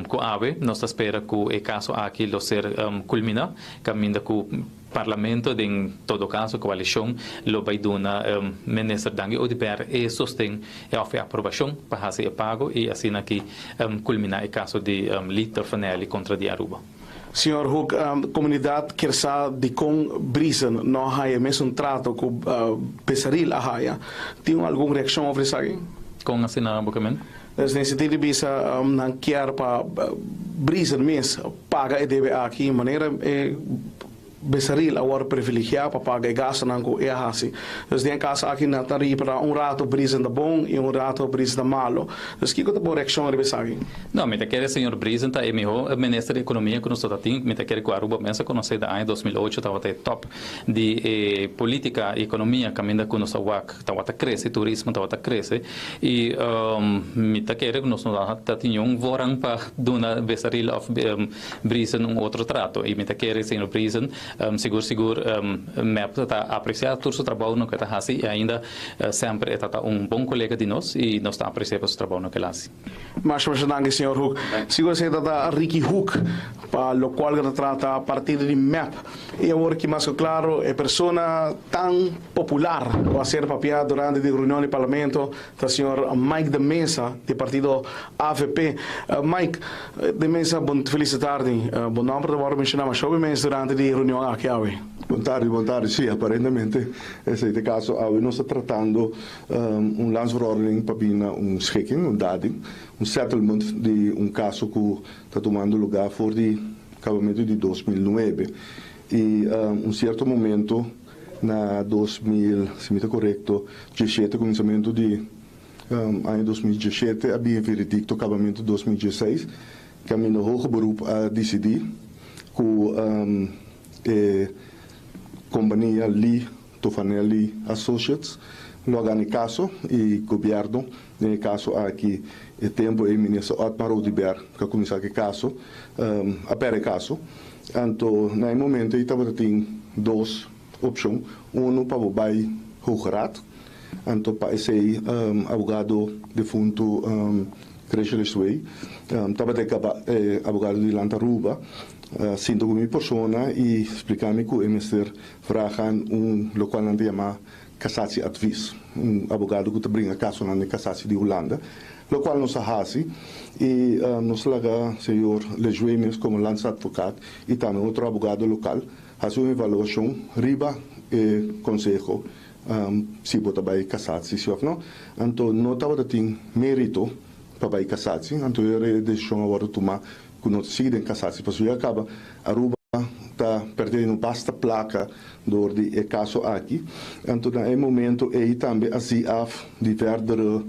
ku awe nos ta spera ku e kaso aki lo ser kulminá kaminda ku Parlamento den todo kaso koalishon lo bai duna Minister Dangui Oduber e sosten òf e aprobashon pa hasi e pago i asina aki kulminá e kaso di Lee Toffanelli kontra di Aruba. Señor Hoek, comunidad kier sa dicon Briesen no a haya e mesun trato cu Besaril a haya. Tin algun reaccion over esaki? Con asina bo ke men? Dus den sentido di bisa nan kier pa Briesen mes paga e debe aki manera e Besaril a wòrdu privilegiá pa paga e gastunan ku e a hasi. Dus den e kaso aki nan ta ripara un ratu Briesen ta bon i un ratu Briesen ta malu. Dus kiko ta bo reakshon riba esaki? No, mi ta kere señor Briesen ta e mihó minister di ekonomia ku nos ta tin. Mi ta kere ku Aruba mes a konosé den aña 2008 tabata e tòp di e polítika i ekonomia kaminda ku nos a wak tabata krese, turismo tabata krese i mi ta kere ku nos no ta tin niun voorrang pa duna Besaril òf Briesen un otro trato y mi ta kere señor Briesen sigur sigur mep ta aprecia tur su trabounan cu e ta haci y ainda semper e ta ta un bon colega di nos y nos ta aprecia pa su trabounan cu el haci. Masha masha danki señor Hoek. Sigur esey ta ta Ricky Hoek pa locual cu ta trata partido di mep. Y awor ki mas cu claro e persona tan popular cu a ser papia durante di reunion di parlamento Ta señor Mike de Meza di partido avp. Mike de Meza bon felis tardi. Bo nomber ta wòrdu menshoná masha hopi mes durante di reunion aki awe. Bon tardi, bon tardi. Sí, aparentemente esei ta e kaso. Awe nos ta tratando un landsverordening pa bini na un schikking, un dading, un settlement di un kaso ku ta tumando lugá for di kabamentu di 2009. I un sierto momento Na 2000, si mi ta korekto, diesshete, kuminsamentu di aña 2017 a bin e veredikto kabamentu 2016, kaminda Hoge Beroep a disidí ku e kompania Lee Tofanelli Associates lo a gana e kaso i gobièrnu den e kaso aki e tempu ei minister Otmar Oduber ku a kuminsá ku e kaso a pèrdè e kaso. Anto na e momento ei tabata tin dos opshon, unu pa bo bai Hoge Raad, anto pa esei abogado defuntu Chrisje Lesué tabata e abogado di Land Aruba sinta ku mi persona i splika mi ku e mester vragen un lokual nan ta yama cassatieadvies, un abogado ku ta bringa kasonan den cassatie di Hulanda, lokual nos a hasi i nos a laga señor Lejué mes komo landsadvokaat i tambe otro abogado lokal hasi un evaluashon riba e konseho si bo ta bai cassatie si òf no. Anto no tabata tin merito pa bai cassatie, anto e desishon a wòrdu tumá. ku no ta sigui den cassatie pasobra ya kaba Aruba ta perdiendo basta placa door di e caso aki. Anto na e momento ey tambe a zie af di verdere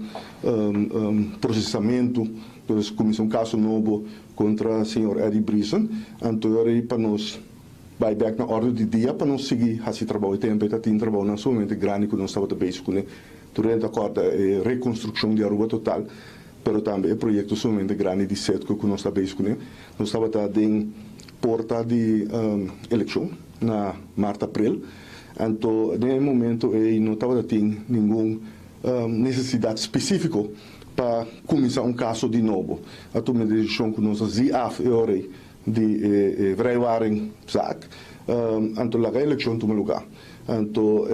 procesamento, dus cuminsa un caso nobo contra señor Eddie Briesen. Anto e ora ey pa nos bay bek na orde di dia pa nos sigui haci trabou. E tempo ey ta tin trabounan sumamente grandi cu nos tabata bezig cune. Tur hende ta corda e reconstruccion di Aruba total, pero tambe e proyecto sumamente grandi di Citgo cu nos ta bezig cune. Nos tabata den porta di eleccion na maart april, anto den e momento ey no tabata tin ningun necesidad specifico pa cuminsa un caso di nobo. A tuma e decision cu nos a zie af e ora ey di e vrijwaring zaak, anto laga e eleccion tuma lugar. Anto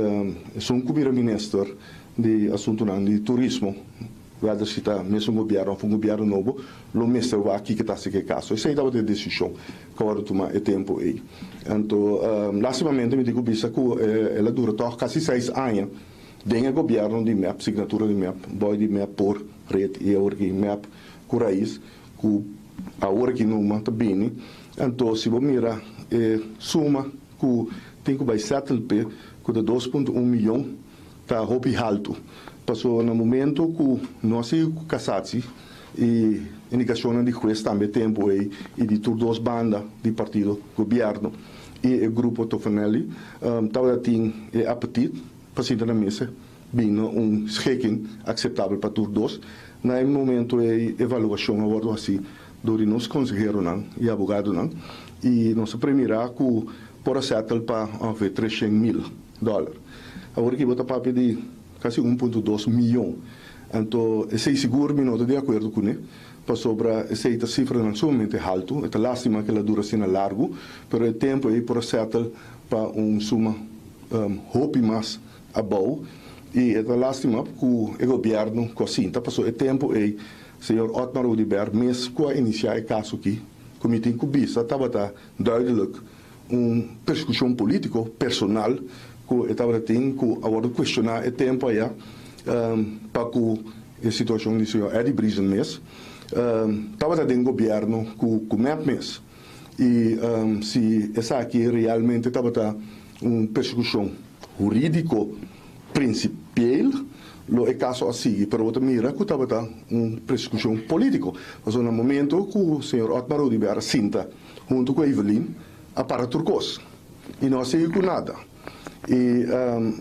esun cu bira minister di asuntonan di turismo, Wèlder si ta mesun gobièrnu òf un gobièrnu nobo, lo mester wak kiko ta hasi ku e kaso. Esei tabata e desishon ku a wòrdu tumá e tempu ei. Anto, lastimamente mi tin ku bisa ku el a dura tòg kasi seis aña den e gobièrnu di mep, signatura di mep, bòi di mep por ret i awor aki mep ku rais ku awor aki numa ta bini. Anto, si bo mira e suma ku tin ku bai sètel p'e, ku ta 2.1 miyon, ta hopi haltu, pasobra na momento ku no a sigui ku kasatsi i indikashonnan di hues tambe tempu ei i di tur dos banda di partido gobièrnu i e grupo Tofanelli tabata tin e apetit pa sinta na mesa bin na un schikking akseptabel pa tur dos. Na e momento ei evaluashon a wòrdu hasi dor di nos konseheronan i abogadonan i nos a premirá ku por a sètel pa ongeveer 300.000 dòler. Awor aki bo ta papia di kasi 1.2 miyon. Anto esei sigur mi no ta di akuerdo kuné, pasobra esei ta sifranan sumamente haltu. E ta lastima ku el a dura asina largu, pero e tempu ei por a sètel pa un suma hopi mas abou. I e ta lastima ku e gobièrnu ku a sinta, pasobra e tempu ei señor Otmar Oduber mes ku a inisiá e kaso aki, ku mi tin ku bisa tabata duidelijk un persekushon polítiko personal ku e tabata tin ku a wòrdu kuestioná e tempu aya pa ku e situashon di señor Eddie Briesen mes tabata den gobièrnu ku ku mep mes i si esaki realmente tabata un persekushon hurídiko prinsipiel lo e kaso a sigui pero bo ta mira ku tabata un persekushon polítiko pasobra na momento ku señor Otmar Oduber a sinta huntu ku Evelyn a para tur kos i no a sigui ku nada i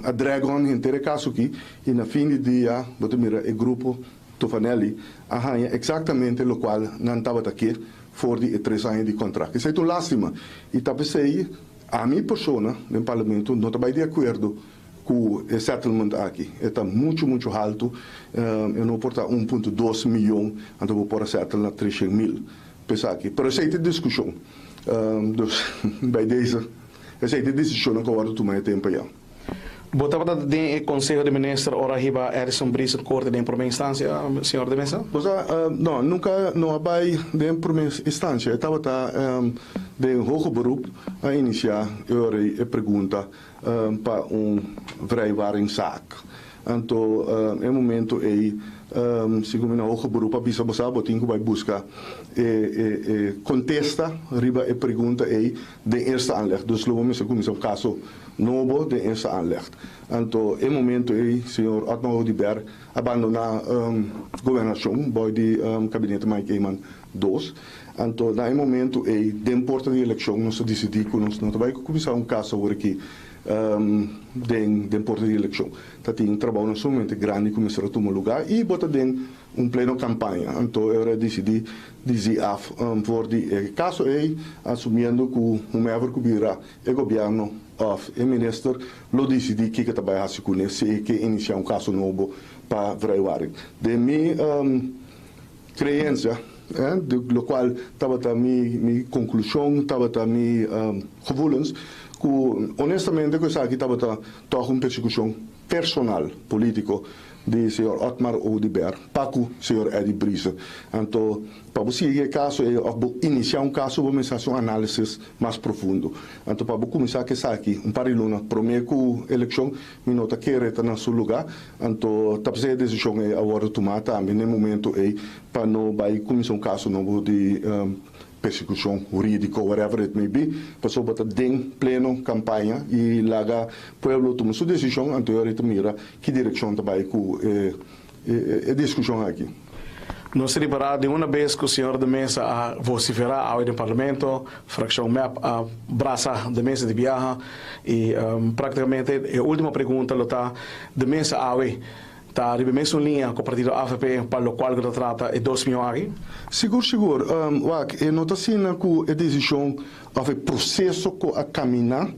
a drag on henter e kaso aki i na fin di dia bo ta mira e grupo Tofanelli a haña eksaktamente lokual nan tabata ke for di e tres aña di kontrakt. Esei ta un lastima i ta p'esei ami persona den parlamento no ta bai di akuerdo ku e settlement aki. E ta muchu muchu haltu e no por ta 1.2 miyon anto bo por a settle na 300.000. P'esaki. Pero esei ta e diskushon. Dus, bij deze, esei ta e desishonnan ku a wòrdu tuma e tempu ayá. Bo tabata den e Konseho di Minister ora hiba Edison Briesen korte den promé instansia, señor de Meza? Bo sa, no, nunka no a bai den promé instansia. E tabata den hoger beroep a inisiá e ora ei e pregunta pa un vrijwaringszaak. Anto e momento ei segun mi na hoger beroep a bisa bo sa bo tin ku bai buska e e kontesta riba e pregunta ei den eerste aanleg. Dus lo bo mester kuminsá un kaso nobo den eerste aanleg. Anto e momento ei señor Otmar Oduber a bandoná gobernashon bou di kabinete Mike Eman dos. Anto na e momento ei den porta di elekshon nos a disidí ku nos no ta bai kuminsá un kaso awor aki den den porta di elekshon. Ta tin trabounan sumamente grandi ku mester a tuma lugá i bo ta den un pleno kampaña. Anto e ora a disidí di zi af for di e kaso ei, asumiendo ku whomever ku bira e gobièrnu òf e minister lo disidí kiko ta bai hasi kuné si e ke inisiá un kaso nobo pa vrijwaring. Den mi creencia, locual tabata mi mi conclusion, tabata mi gevoelens, cu honestamente cu esaki tabata toch un persecucion personal, politico, di señor Otmar Oduber pa cu señor Eddie Briesen. Anto, pa bo sigui e caso ey of bo inicia un caso bo mester haci un analisis mas profundo. Anto pa bo cuminsa cu esaki un par di luna prome cu eleccion, mi no ta kere ta na su luga. Anto ta p'esei e desishon ei a wòrdu tumá tambe na e momento ei pa no bai kuminsá un kaso nobo di persekushon hurídiko, whatever it may be, pasobra bo ta den pleno kampaña i laga pueblo tuma su desishon, anto e ora ta mira ki direkshon ta bai ku e e diskushon aki. Nos ta ripará di una bes ku señor de Meza a vosiferá awe den Parlamento, frakshon mep a brasa de Meza di biaha i praktikamente e último pregunta lo ta, de Meza awe ta riba e mesun liña ku partido avp pa lokual ku ta trata e dos mion aki? Sigur sigur. Wak, e no ta asina ku e desishon òf e proseso ku a kaminá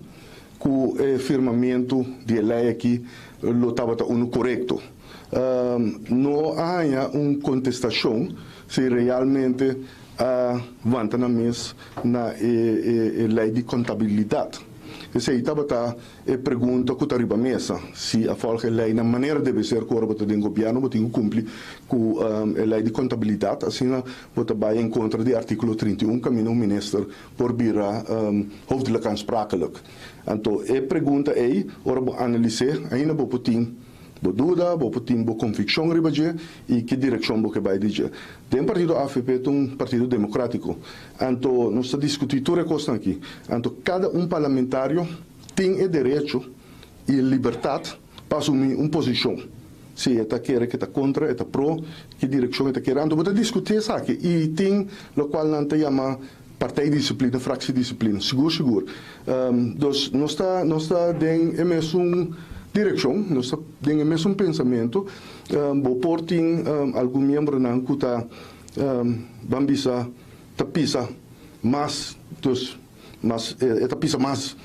ku e firmamentu di e lei aki lo tabata unu korekto. No a haña un kontestashon si realmente a wanta nan mes na e lei di kontabilidat. Esei tabata E pregunta ku ta riba mesa, si a volg e leinan manera debe ser ku ora bo ta den gobièrnu bo tin ku kumpli ku e lei di kontabilidat, asina bo ta bai en kontra di artíkulo 31 kaminda un minister por bira hoofdelijk aansprakelijk. Anto e pregunta ei ora bo analis'é ainda bo por tin bo duda, bo por tin bo konvikshon riba dje i ki direkshon bo ke bai di dje. Den partido avp ta un partido demokratiko, anto nos ta diskutí tur e kosnan aki. Anto kada un parlamentario tin e derecho i e libertat pa asumí un posishon, si e ta kere ke ta kontra, e ta pro, ki direkshon e ta kere. Anto bo ta diskutí esaki i tin lokual nan ta yama partijdisciplina, fractiedisciplina, sigur sigur. Dus nos ta nos ta den e mesun direkshon, nos ta den e mesun pensamentu. Bo por tin algun miembronan ku ta ban bisa ta pisa mas, dus mas e ta pisa mas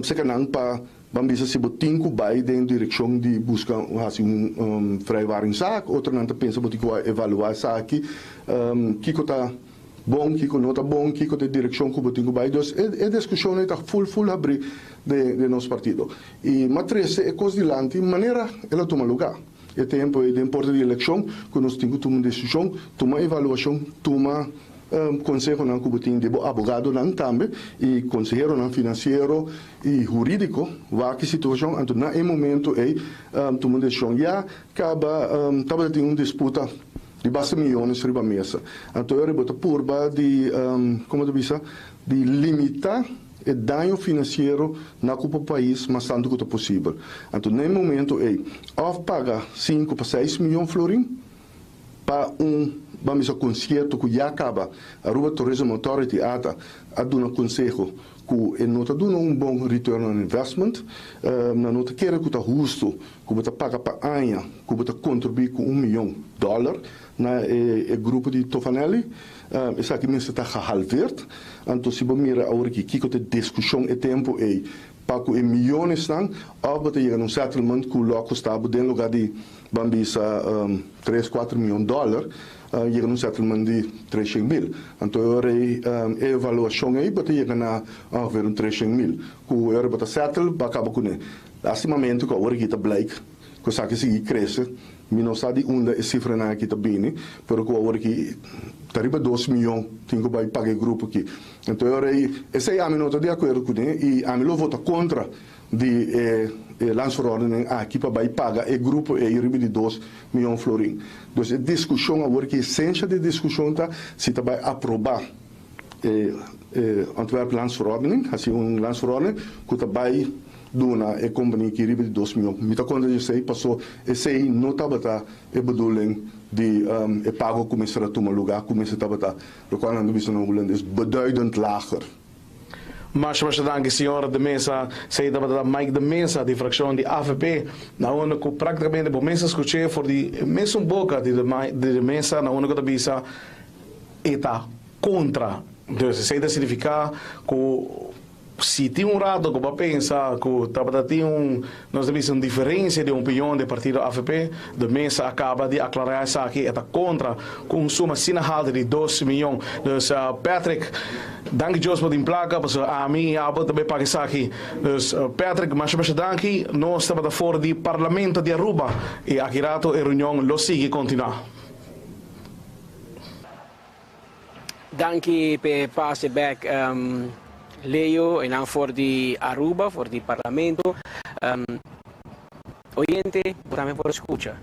seka nan pa ban bisa si bo tin ku bai den direkshon di buska hasi un vrijwaringszaak, otronan ta pensa bo tin ku evaluá esaki, kiko ta bon, kiko no ta bon, kiko ta e direkshon ku bo tin ku bai. Dus e e diskushon ei ta ful ful habrí den den nos partido. I m'a trese e kos dilanti manera el a tuma lugá. E tempu ei den porta di elekshon ku nos tin ku tuma un desishon, tuma evaluashon, tuma konsehonan ku bo tin di bo abogadonan tambe i konseheronan finansiero i hurídiko wak e situashon. Anto na e momento ei tuma un desishon. Ya kaba tabata tin un disputa Di basta miyones riba mesa. Anto e bo ta purba di, como ta bisa, di limita e daño financiero na cu pa pais mas tanto cu ta posibel. Anto na e momento ey, of paga cinco pa seis miyon florin pa un, ban bisa, concierto cu ya caba Aruba Tourism Authority, ata, a duna conseho cu e no ta duna un bon return on investment, nan no ta kere cu ta husto ku bo ta paga pa aña ku bo ta kontribuí ku un miyon dòler na e grupo di Tofanelli, esaki mester ta gehalveerd. Anto si bo mira awor aki kiko ta e diskushon e tempu ei pa ku e miyonesnan òf bo ta yega na un settlement ku lo a kosta bo den lugá di ban bisa tres kuater miyon dòler yega na un settlement di treshen mil. Anto e ora ei e evaluashon ei bo ta yega na ongeveer un treshen mil ku e ora bo ta settle bo a kaba kuné. Lastimamente ku awor aki ta blijk ku esaki sigui krese, mi no sa di unda e sifranan aki ta bini, pero ku awor aki ta riba dos miyon tin ku bai paga e grupo aki. Enton e ora ei, esei ami no ta di akuerdo kuné i ami lo vota kontra di e landsverordening aki pa bai paga e grupo ei riba di dos miyon florin. Dus e diskushon awor aki, esensha di e diskushon ta si ta bai aproba e ontwerp landsverordening, hasi un landsverordening ku ta bai duna e company ki riba di dos miyon. Mi ta kontra di esei paso esei no tabata e bedoeling di e pago ku mester a tuma luga ku mester tabata lokual nan ta bisa na hulandes beduidend lager. Masha masha danki señor de Meza. Esei tabata Mike de Meza di fraccion di avp na unda cu practicamente bo mes a scuche for di e mesun boca di de Meza na unda cu ta bisa e ta contra. Dus esei ta significa cu Si tin un rato ku bo a pensa ku tabata tin un, nos ta bisa un diferensia di opinion den partido avp, de Meza a kaba di aklará esaki, e ta kontra ku un suma asina haltu di dos miyon. Dus Patrick, danki Dios bo tin plaka, pasobra ami i abo ta bai paga esaki. Dus Patrick, masha masha danki, nos tabata for di Parlamento di Aruba i aki rato e reunion lo sigui kontinuá. Danki p'e pase bek Leo e nan for di Aruba, for di Parlamento. Oyente, bo tambe por scucha.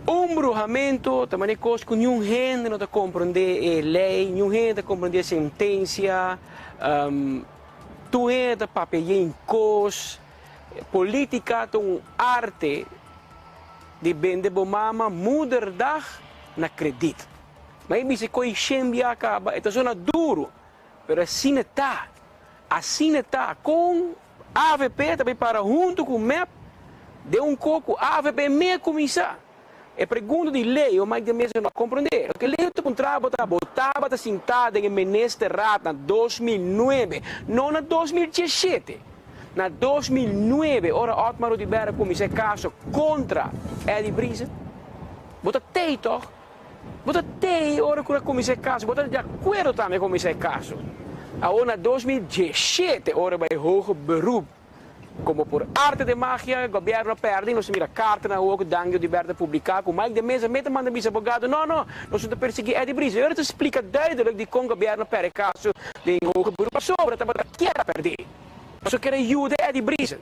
Un bruhamento ta manera kos ku niun hende no ta komprondé e lei, niun hende ta komprondé e sentensia, tur hende ta papia yen kos. Politika ta un arte di bende bo mama moederdag na kredit. Ma e bisa koe shen bia kaba, e ta sona duru, pero asina ta. Asina ta. Kon avp ta bay para hunto cu mep den un co cu avp me a cuminsa? E pregunta di Leo Mike de Meza no a comprende. Loke Leo ta puntra bo ta, bo tabata sinta den e ministerraad na 2009, no na 2017. Na 2009 ora Otmar Oduber a cuminsa e caso contra Eddie Briesen, bo ta tey toch? Bo ta tei ora ku a kuminsá e kaso? Bo ta di akuerdo tambe ku a kuminsá e kaso? Awor na 2017 ora bai hoger beroep komo por arte de magia gobièrnu a pèrdè i nos a mira kartanan awor ku Dangio di Bert a publiká ku Mike de Meza meta manda bisa abogado no no nos no ta persiguí Eddie Brice. E ora ta splika duidelik dikon gobièrnu a pèrdè e kaso den hoger beroep pasobra tabata kier a pèrdè pasobra kier a yuda Eddie Brice.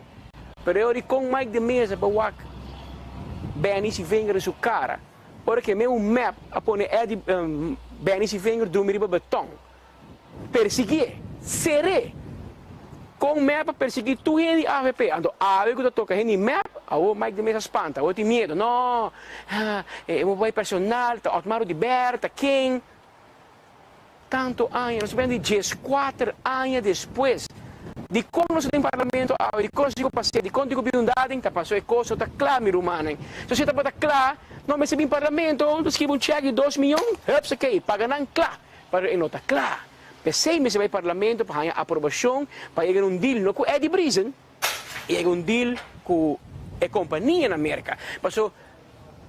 Pero e ora dikon Mike de Meza ba wak Benny Sivinger den su kara. Ora ke meu mep a pone Eddie Benny si vinger drumi riba beton. Persiguié. Ser'é. Kon mep a persiguí tur hende di avp. Anto awe ku ta toka hende di mep, awor Mike de Meza spanta, awor tin miedo. No, e bo bai personal, ta Otmar Oduber, ta ken. Tanto aña, nos ta bini di dieskuater aña despues. Dikon nos ta den parlamento awe? Dikon nos tin ku pas'é? Dikon tin ku bin un dading? Ta pasó e kos no ta kla, mi rumannan. So si e tabata kla, no mester bin parlamento, ta skibi un chèk di dos mion, hupsakee, paga nan kla. Pero e no ta kla. P'esei mester bai parlamento pa haña aprobashon pa yega na un deal, no ku Eddie Briesen, yega un deal ku e kompania na Merka. Paso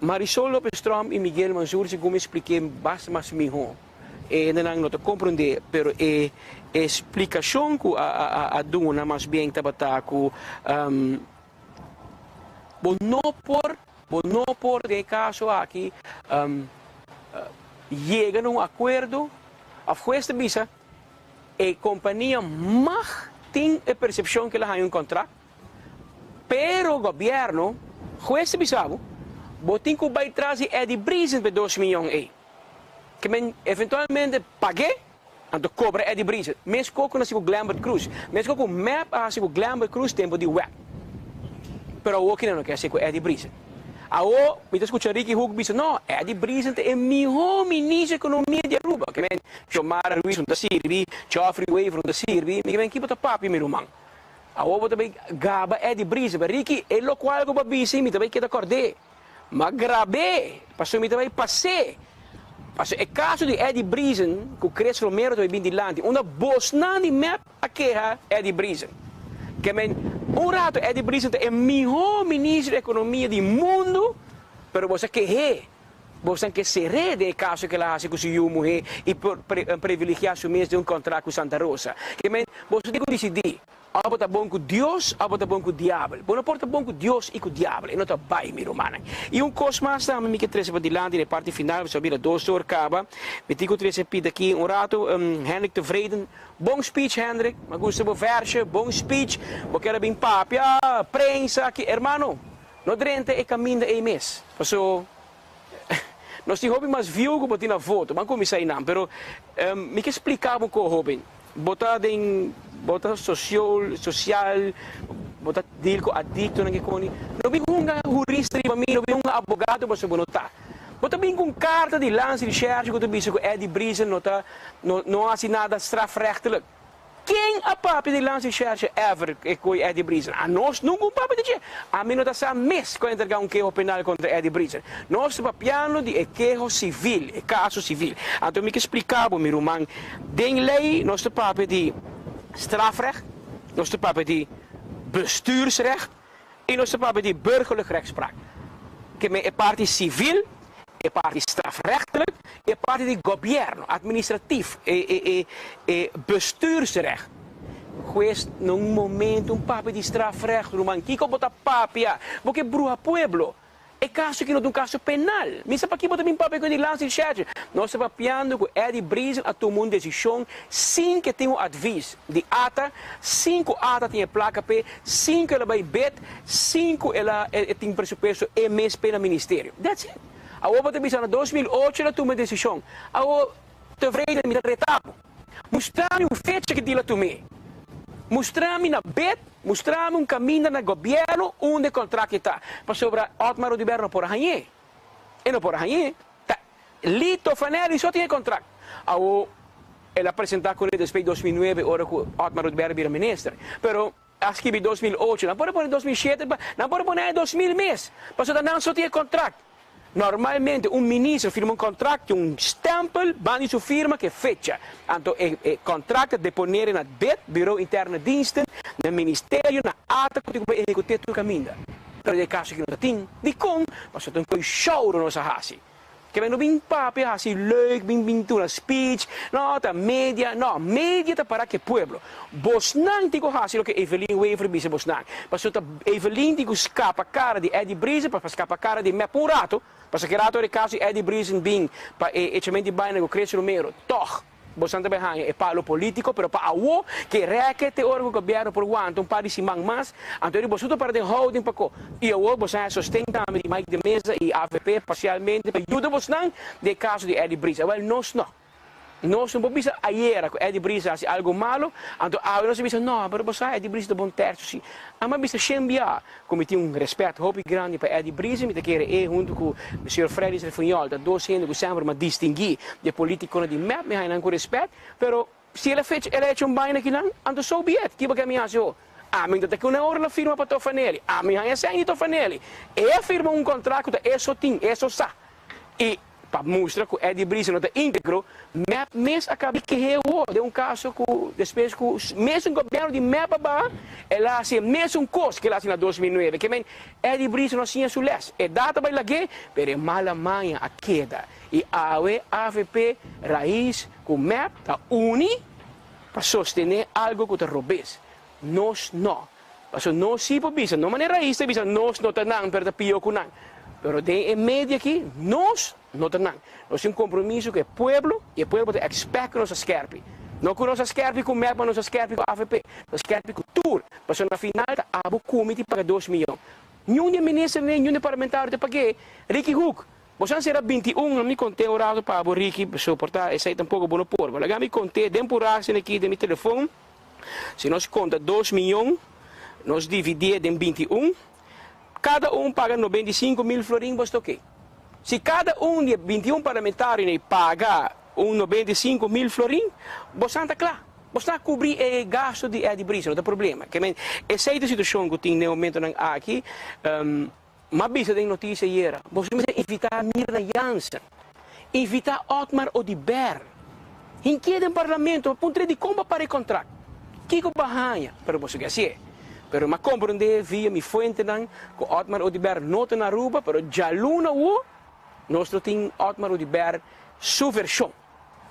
Marisol Lopez Tromp i Miguel Mansur segun mi spliké basta mas mihó e hendenan no ta komprondé pero e e splikashon ku a a a duna mas bien tabata ku bo no por bo no por den e kaso aki yega na un akuerdo òf hues ta bisa e kompania mag tin e persepshon ku el a haña un kontrakt Pero gobierno, hues ta bisa bo, bo tin cu bay tras di Eddie Briesen p'e dos miyon ey. Ke men eventualmente pag'e, anto cobra Eddie Briesen. Mesco cu na haci cu Glenbert Croes. Mesco cu mep a haci cu Glenbert Croes tempo di web. Pero awo kinan no ke haci cu Eddie Briesen. Awo mi ta scucha Ricky Hoek bisa, no, Eddie Briesen ta e miho ministro di economia di Aruba. Ke men Xiomara Ruiz no ta sirbi, Geoffrey Wever no ta sirbi. Mi ke men kibo ta papia mi ruman? Awor bo ta bay gaba Eddie Brice, ba Ricky, e locual cu bo a bisa mi ta bay keda cord'é. Ma grab'é, pasobra mi ta bay pas'é. Pasobra e caso di Eddie Briesen cu Chris Romero ta bay bin dilanti, unda bosnan di mep a keha Eddie Briesen. Ke men, un rato Eddie Briesen ta e miho ministro di economia di mundo, pero bo sa keh'é. Bosnan ke ser'é den e kaso ku el a hasi ku su yu muhé i por privilegiá su mes den un kontrakt ku Santa Rosa. Ke men, boso tin ku disidí, òf bo ta bon ku Dios òf bo ta bon ku diabel. Bo no por ta bon ku Dios i ku diabel, e no ta bai, mi rumannan. I un kos mas tambe mi ke trese padilanti den e parti final, pasobra a bira dos or kaba. Mi tin ku trese pida aki un ratu, Hendrik Tevreden. Bon speech, Hendrik. Mi a gusta bo versje, bon speech. Bo ker a bin papia, prensa aki. Hermano, No drenta e kaminda ei mes, paso nos tin hopi mas view ku bo tin na voto. Ban kuminsá einan, pero mi ke splika bo ko hoben. Bo ta den, bo ta sosiol, sosial, bo ta deal ku adiktonan ke koni. No bin hunga hurista riba mi, no bin hunga abogado paso bo no ta. Bo ta bin ku un karta di Landsrecherche ku ta bisa ku Eddie Briesen no ta, no no hasi nada strafrechtelijk. Ken a papia di Landsrecherche ever e koe Eddie Briesen? Anos nunca un papia di dje. Ami no ta sa mes ku a entrega un keho penal kontra Eddie Briesen. Nos ta papiando di e keho sivil, e kaso sivil. Anto mi ke splika bo, mi ruman, den lei nos ta papia di strafrecht, nos ta papia di bestuursrecht i nos ta papia di burgerlijk rechtspraak. Ke men e parti sivil, e parti strafrechtelijk i e parti di gobièrnu, administratief, e e e e bestuursrecht. Hues na un momento un papia di strafrecht, ruman, kiko bo ta papia? Bo ke bruha pueblo. E kaso aki no ta un kaso penal. Mi sa paki bo ta bin papia ku di Landsrecherche. Nos ta papiando ku Eddie Briesen a tuma un desishon sin ke tin un advis di ata, sin ku ata tin e plaka p'e, sin ku el a bai bed, sin ku el a e tin presupuesto e mes p'e na ministerio. That's it. Awor bo ta bisa na 2008 el a tuma e desishon. Awor Tevreden mi ta reta bo. Mustra mi un fecha ki dil a tum'é. Mustra mi na bed, mustra mi un kaminda na gobièrnu unda e kontrakt ta. Pasobra Otmar Oduber no por a hañ'é. E no por a hañ'é. Ta Lito Fanelli so tin e kontrakt. Awor el a presentá kuné despues 2009 ora ku Otmar Oduber a bira minister. Pero a skibi 2008, nan por a pone 2007, nan por a pone aña 2000 mes. Pasobra ta nan so tin e kontrakt. Normalmente un minister firma un kontrakt tin un stempel banda di su firma ku e fecha. Anto e e kontrakt ta deponé na bid, Bureau Interne Diensten, na ministerio, na ata ku tin ku bai ehekut'é tur kaminda. Pero den e kaso aki no ta tin. Dikon? Pasobra ta un koi shouro nos a hasi. Ke men no bin papia hasi leuk, bin bin tuna speech, no ta media, no, media ta para ke pueblo. Bosnan tin ku hasi loke Evelyn Wever bisa bosnan. Pasobra ta Evelyn tin ku skapa kara di Eddie Briesen pa skapa kara di mep un rato, pasobra ke rato ora e kaso di Eddie Briesen bin pa e echamento di baina ku Chris Romero, tòg. Bosan ta bay haña e palo politico, pero pa awo ke reke te ora ku gobierno por wanta un par di siman mas, anto eri boso ta para den houding pa ko. Y awo bosan haña sosten tambe di Mike de Meza y avp parcialmente pa yuda bosnan den e caso di Eddie Brice. Awel nos no. Nos no por bisa ayera ku Eddie Brice a haci algo malo, anto awe nos a bisa no, pero bo sa Eddie Brice ta bon tercio si. Ama bisa shen bia ku mi tin un respet hopi grandi pa Eddie Brice, mi ta kere e huntu ku señor Fredis Refunjol ta dos hende ku semper mi a distingui di e politiconan di mep, mi haña nan ku respet, pero si el a fecha el a hecho un baina kinan, anto so be it, kiba ke mi hasi ho? Ami no ta ke una ora lo firma pa Tofanelli, ami haña sèn di Tofanelli, e a firma un contract ku ta e so tin, e so sa, i Pa mustra cu Eddie Brice no ta integro, mep mes a caba di kehe awor den un caso cu despues cu mesun gobierno di mep a baha, el a haci e mesun cos cu el a haci na 2009. Ke men Eddie Brice no a siña su les. E data bay lag'é, pero e mala maña a keda. Y awe avp, Raiz cu mep ta uni pa sostene algo cu ta robes. Nos no. Pasobra nos sí por bisa, no manera Raiz ta bisa nos no ta nan pero ta pió ku nan. Pero den e medio aki nos no ta nan. Nos tin un kompromiso ku e pueblo i e pueblo ta expect ku nos a skèrpi. No ku nos a skèrpi ku mep, ma nos a skèrpi ku avp. Nos a skèrpi ku tur. Pasobra na final ta abo ku mi tin paga 2 miyon. Niun di e ministernan, niun di e parlamentario ta pag'é. Ricky Hoek, boso a sera 21, mi kont'é un rato pa abo Ricky, soportá esei tampoko bo no por. Bo laga mi kont'é den purá asina aki den mi telefon. Si nos konta 2 miyon, nos dividié den 21, kada un paga 95 mil florin, bo sta oké. Si kada un di e 21 parlamentarionan paga un 95 mil florin, bo san ta kla. Bo sta kubrí e gasto di Eddie Brice, no ta problema. Ke men, esei ta e situashon ku tin den e momentonan aki. M'a bisa den notisia ayera, boso mester invitá Mirna Jansen, invitá Otmar Oduber, hinkié den parlamento pa puntr'é dikon bo a para e kontrakt, kiko bo a haña, pero boso ke hasié. Pero m'a komprondé via mi fuentenan ku Otmar Oduber no ta na Aruba, pero djaluna awo nos lo tin Otmar Oduber su vershon.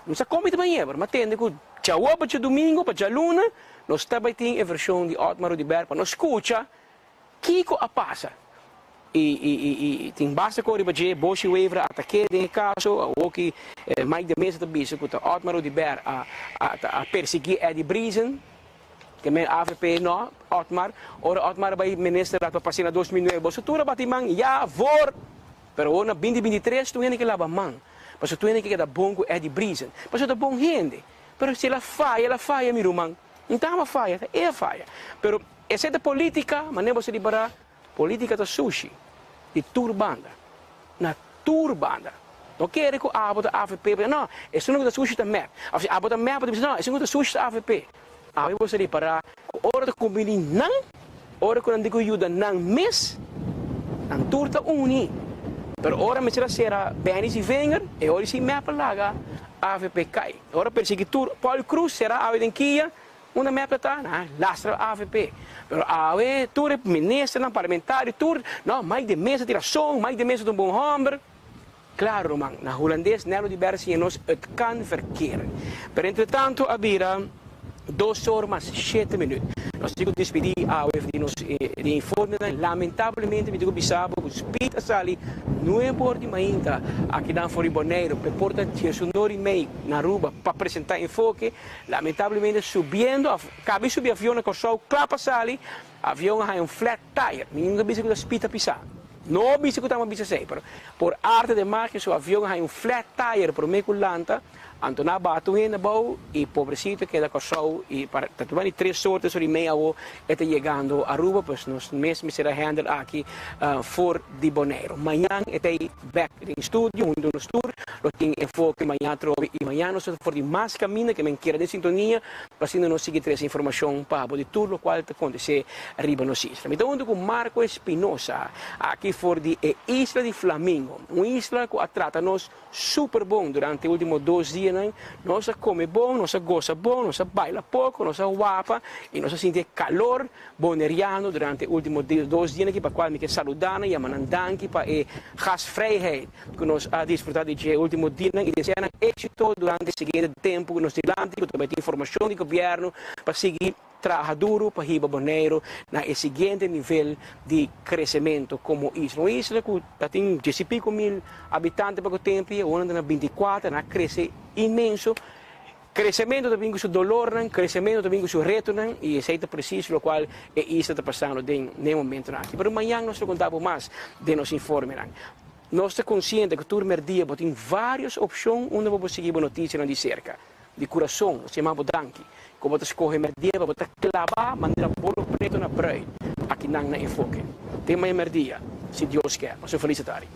No sa kon mi ta bañ'é, pero m'a tende ku djawo pa djadumingu pa djaluna nos ta bai tin e vershon di Otmar Oduber pa nos skucha Kiko a pasa? I i i i tin basta kos riba dje, Boshy Wever a atak'é den e kaso, awor ki Mike de Meza ta bisa ku ta Otmar Oduber a a a persiguí Eddie Briesen, ke men avp no, Otmar, ora Otmar a bai minister pa pasa na 2009 boso tur a bati man, ya voor! Pero awor na 2023 tur hende ke laba man, pasobra tur hende ke keda bon ku Eddie Briesen, pasobra ta bon hende, pero si el a faya, el a faya mi ruman, N ta ama faya, ta e a faya. Pero esei ta politica, manera bo sa di bara, politica ta sushi di tur banda, na tur banda. No kere ku abo ta avp, no, esun ku ta sushi ta mep. Of si abo ta mep, bo ta bisa no, esun ku ta sushi ta avp. Awe bo sa di para ku ora ta kumbini nan, ora ku nan di ku yuda nan mes, nan tur ta uni. Pero ora mester a sera Benny si vinger, e ora si mep a laga avp kai. Ora persegui tur Paul Croes sera awe den kia unda mep ta ta nan lastra avp pero awe tur e ministernan parlamentario tur no Mike de Meza tin rason Mike de Meza ta un bon homber claro ruman na hulandes Nello di Berg siña nos het kan verkeren pero entre tanto a bira 2 or mas 7 minuut nos tin cu despidi awe di nos di informenan lamentablemente mi tin cu bisa bo cu speed a sali 9 or di mainta akinan for di Boneiru p'e porta 19 y mei na Aruba pa presenta enfoke lamentablemente subiendo of cabi subi avion na Corsou cla pa sali avion a haya un flat tire mi nunca bisa cu ta speed a pisa. No bisa ku ta mi a bisa esei, pero por arte de magia su avion a haña un flat tire promé ku lanta, anto nan a baha tur hende abou i pobrecito a keda Kòrsou i pa ta tuma di tres or, tres or i mei awo e ta yegando Aruba, pues nos mes mester a handle aki for di Boneiru. Mañan e ta ei bek den studio huntu nos tur lo tin enfoke mañan atrobe i mañan nos ta for di mas kaminda ke men keda den sintonia pa asina nos sigui trese informashon pa bo di tur lokual ta kontesé riba nos isla. Mi ta huntu ku Marco Espinosa aki for di e isla di Flamingo, un isla ku a trata nos super bon durante e ultimo dos dianan. Nos a kome bon, nos a gosa bon, nos a baila poko, nos a wapa i nos a sinti e kalor boneriano durante e ultimo dos dianan aki pa kual mi ke saluda nan, yama nan danki pa e gastvrijheid ku nos a disfruta di dje e ultimo dianan i desea nan éksito durante e siguiente tempu ku nos dilanti ku ta bai tin informashon di gobièrnu pa sigui Traha duru pa hiba Boneiru na e siguiente nivel di kresementu komo isla. Un isla ku ta tin dies i piko mil habitante pa ku tempu i awor nan ta na binti kuater, nan a krese inmenso. Kresementu ta bin ku su dolornan, kresementu ta bin ku su retonan i esei ta presis lokual e isla ta pasando den e momentunan aki. Pero mañan nos lo konta bo mas den nos informenan. Nos ta konsiente ku tur merdia bo tin vários opshon unda bo por sigui bo notisianan di serka. Di kurason nos yama bo danki ku bo ta skohe merdia pa bo ta klabá manera bolo preto na brui akinan na Enfoke. Te maña merdia, si Dios ke. Paso un felis atari.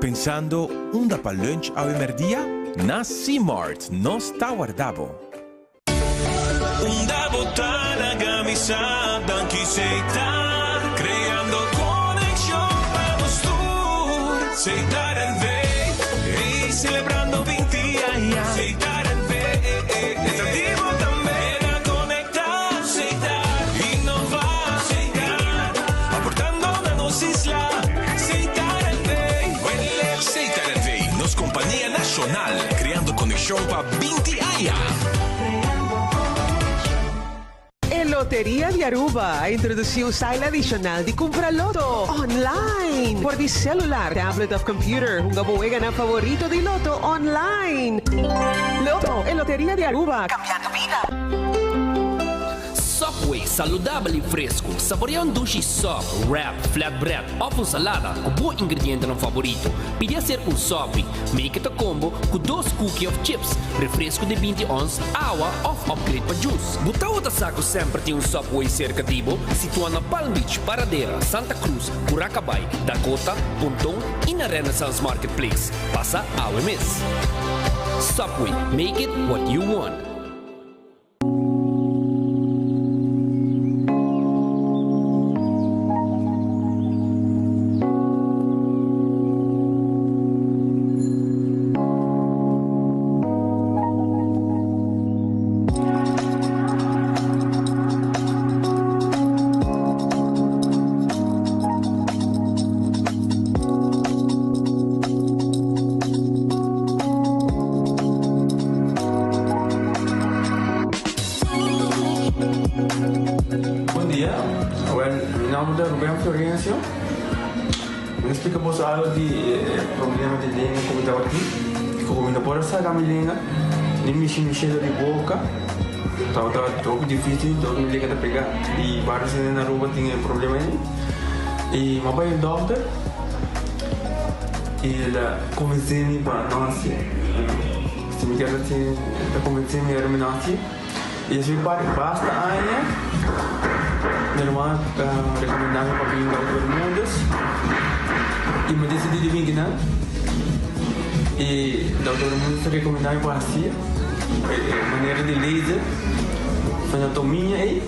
Pensando unda pa lunch awe merdia? Na Seamart nos ta warda bo. Unda bo ta laga mi sa danki Setar creando conexion pa nos tur Setar NV ey celebrando 20 aña Setar NV e ta di bo tambe. konekshon pa 20 aña. E Loteria di Aruba a introduci un style adicional di cumpra loto online for di celular, tablet of computer. Hunga bo weganan favorito di loto online. Loto, e Loteria di Aruba, cambiando bida. Subway, saludabel y fresco. Saborea un dushi sub, wrap, flatbread of un salada cu bo ingredientenan favorito. Pidi hacer un sopi. Make it a combo cu dos cookie of chips, refresco di 20 ons, awa of upgrade pa juice. Bo tawata sa cu semper tin un Subway cerca di bo? Situa na Palm Beach, Paradera, Santa Cruz, Curacabay, Dakota, Ponton y na Renaissance Marketplace. Pasa awe mes. Subway, make it what you want. Bon dia, wel mi nomber ta Ruben Florencio. Mi ta splika boso algo di e problema di lenga ku mi tabatin. Ku mi no por a saka mi lenga, ni mishi mi sheda di boka. Tabata hopi dificil, dor mi lenga ta pega. I varios hende na Aruba tin e problema ei. I mi a bai e dokter i el a konvensé mi pa no hasié. Si mi kier hasié, el a konvensé mi ora mi no hasié. I así pa basta aña mi ruman a rekomendá mi pa bin Dokter Bermudez i mi a disidí di bin kinan. I Dokter Bermudez a rekomendá mi pa hasié e manera di laser anatomia ei.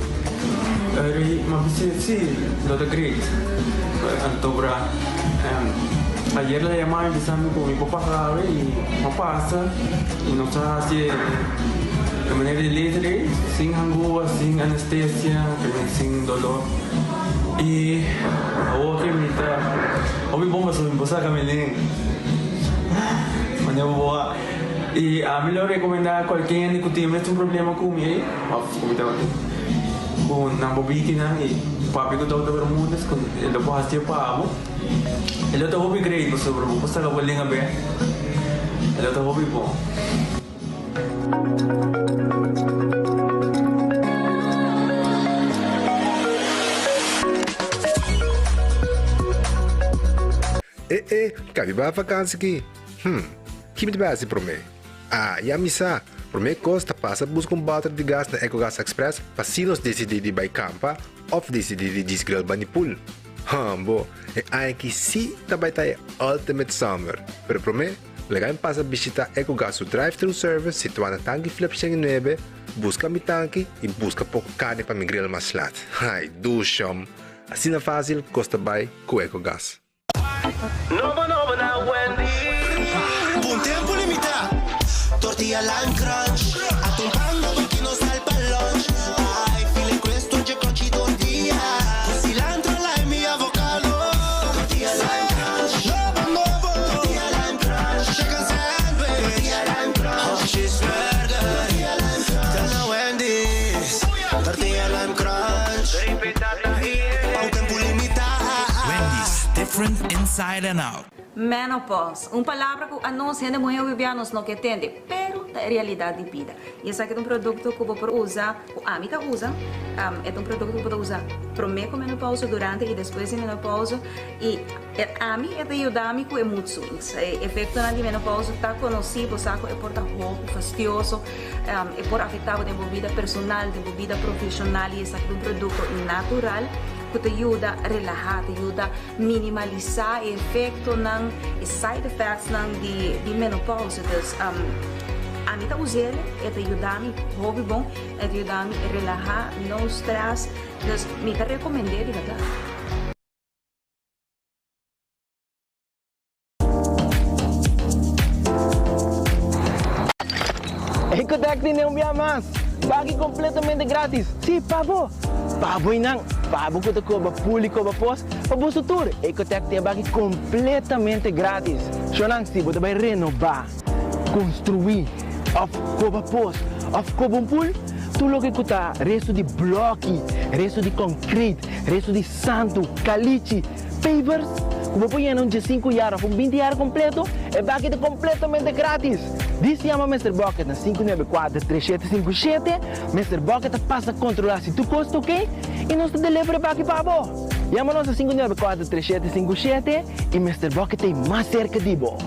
Mi a bisa si, lo ta great. Anto bra ayer el a yama mi bisa mi ku mi por pasa awe i mi a pasa i nos a hasi e manera di laser ei sin hangua, sin anestesia, sin dolor. I awor ke mi ta hopi bon pasobra mi por saka mi lenga manera bo a. I ami lo rekomendá kualke hende ku tin e mesun problema ku mi ei òf ku mi tabatin ku nan bo bikinan i papia ku Dòkter Bermudez ku e lo por hasié pa bo. E lo ta hopi great pasobra bo por saka bo lenga bèk. E lo ta hopi bon. E e, kabi ba vakansi ki? Hm, ki mi ta bai hasi promé? Ah, ya mi sa! Promé kos ta pasa buska un bòter di gas na Ecogas Express pa si nos disidí di bai kampa òf disidí di djis grill bani pool. Hambo, e aña aki sí ta bai ta e ultimate summer! Pero promé, laga mi pasa bishitá Ecogas su drive-thru service situá na Tanki Flip 109, buska mi tanki i buska poko karni pa mi grill mas lat. Ai, dushom! Asina fásil kos ta bai ku Ecogas. Nobo nobo na Wendy's. Pa un tempu limitá, tortilla lime crunch. Atun pan nobo ki nos sal pa lunch. Ai, file questo dje crunchy tortilla. Ku cilantro, lime i avocado. Tortilla lime crunch. Nobo nobo. Tortilla lime crunch. Chicken sandwich. Tortilla lime crunch. Of cheeseburger. Tortilla lime crunch. Ta na Wendy's. Tortilla lime crunch. Pa un tempu limitá. Wendy's, different inside and out. Menopause, un palabra ku anos hende muhé hopi nos no ke tende, pero ta e realidat di bida. I esaki ta un produkto ku bo por usa, ku ami ta usa, e ta un produkto ku bo ta usa promé ku menopause, durante i despues di menopause, i ami e ta yuda mi ku e mood swings. E efektonan di menopause ta konosí, bo sa ku e por ta hopi fastioso, e por afektá bo den bo bida personal, den bo bida profeshonal i esaki ta un produkto natural. Ku ta yuda relahá, ta yuda minimalisá e efektonan, e side effectsnan di di menopausa. Dus ami ta us'el, e ta yuda mi hopi bon, e ta yuda mi relahá, no stress. Dus mi ta rekomend'é di bèrdat. Ecotec tene un bia mas! Pagi completamente gratis! Si, pa bo! Pa bo y nan! Pa bo cu ta coba pool y coba pos, pa boso tur! Ecotec tin e baki completamente gratis! Shonan, si bo ta bay renoba, construi. òf koba pos, òf koba un pul, tur loke ku ta restu di blòki, restu di kònkrit, restu di santu, kalichi, pavers, ku bo por yena un diesinku yar òf un binti yar kompleto, e baki ta kompletamente grátis! Dis yama Mister Bucket na 594 3757, Mister Bucket ta pasa kontrolá si tur kos ta oké i nos ta deliver e baki pa bo! Yama nos na 594 3757 i Mister Bucket ta ei mas serka di bo!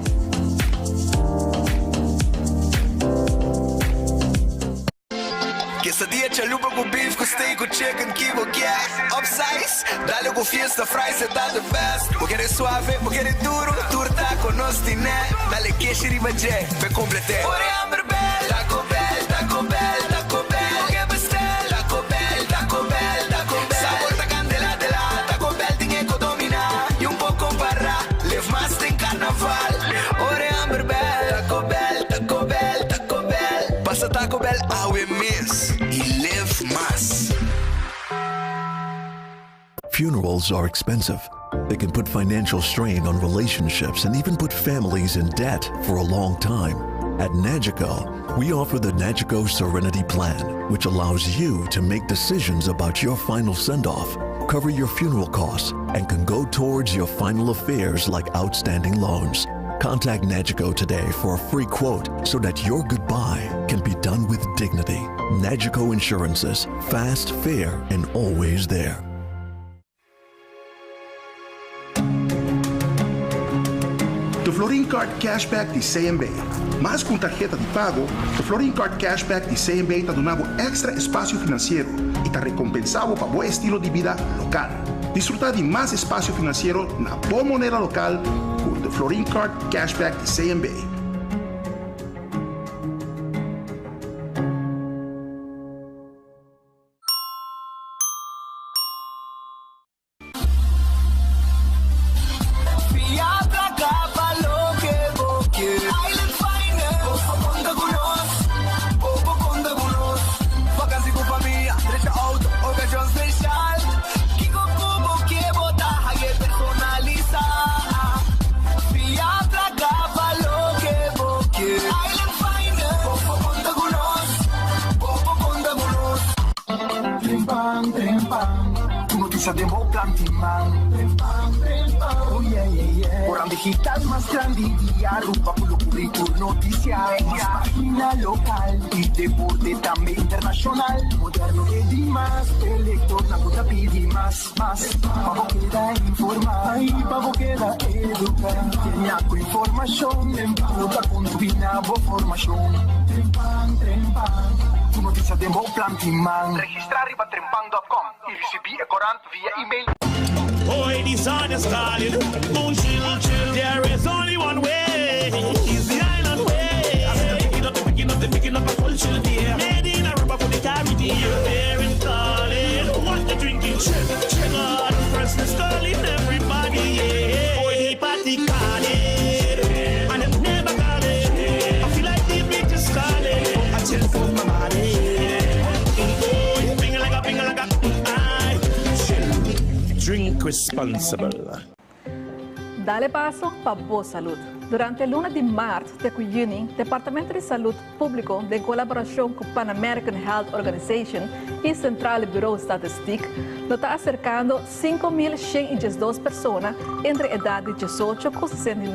Quesadilla chalupa cu beef cu steak cu chicken ki bo kier Upsize, dale cu fiesta fries e ta the best Bo kere suave, bo kere duro, tur taco nos tine Dale keshi riba dje, p'e complete Ora e hamber bel, Taco Bell, Taco Bell, Taco Bell Bo ke bestel, Taco Bell, Taco Bell, Taco Bell Sabor ta candela de la, Taco Bell tin e cu domina Y un poco compara, live mas den carnaval Ora e hamber bel, Taco Bell, Taco Bell, Taco Bell Pasa Taco Bell awe mes y live mas. Funerals are expensive. They can put financial strain on relationships and even put families in debt for a long time. At Nagico, we offer the Nagico Serenity Plan, which allows you to make decisions about your final send off, cover your funeral costs, and can go towards your final affairs like outstanding loans. Contact Nagico today for a free quote so that your goodbye can be done with dignity. Nagico Insurances, fast, fair, and always there. De Florin Card Cashback di CMB. Mas ku un tarheta di pago, de Florin Card Cashback di CMB ta duna bo èkstra espasio finansiero i ta rekompensá bo pa bo estilo di bida lokal. Disfrutá di mas espasio finansiero na bo moneda lokal ku de Florin Card Cashback di CMB. Trempan, trempan, Tur noticia den bo plan di man. Trempan, trempan, oh yeah, yeah, yeah. Corant digital mas grandi di Aruba cu lo cubri tur noticia. Mas pagina local y deporte tambe internacional. Moderno e di mas, e lectornan cu ta pidi mas, mas. Pa bo keda informa y pa bo keda educa. Tenia cu informacion cu ta contribui na bo formacion. Trempan, trempan, Tur noticia den bo plan di man. Registra riba trempan dot com y ricibi e corant via email. Hoy the sun is calling, oh chill, chill. There is only one way, is the island way. I said picking up, picking up, picking up a culture there. Made in Aruba for the Caribbean. There in calling, what the drinking, chill, chill. God, first is calling everybody, yeah. Hoy the party calling, and it never calling. I feel like the beat is calling, I chill for my body. Oh, ping like a, ping like a, I chill. Drink responsible. Dale paso pa bo salud. Durante luna di maart te cu juni, Departamento di Salud Publico, den colaboracion cu Pan American Health Organization y Centrale Bureau Statistiek, lo ta acercando 5112 persona entre edad di 18 cu 69.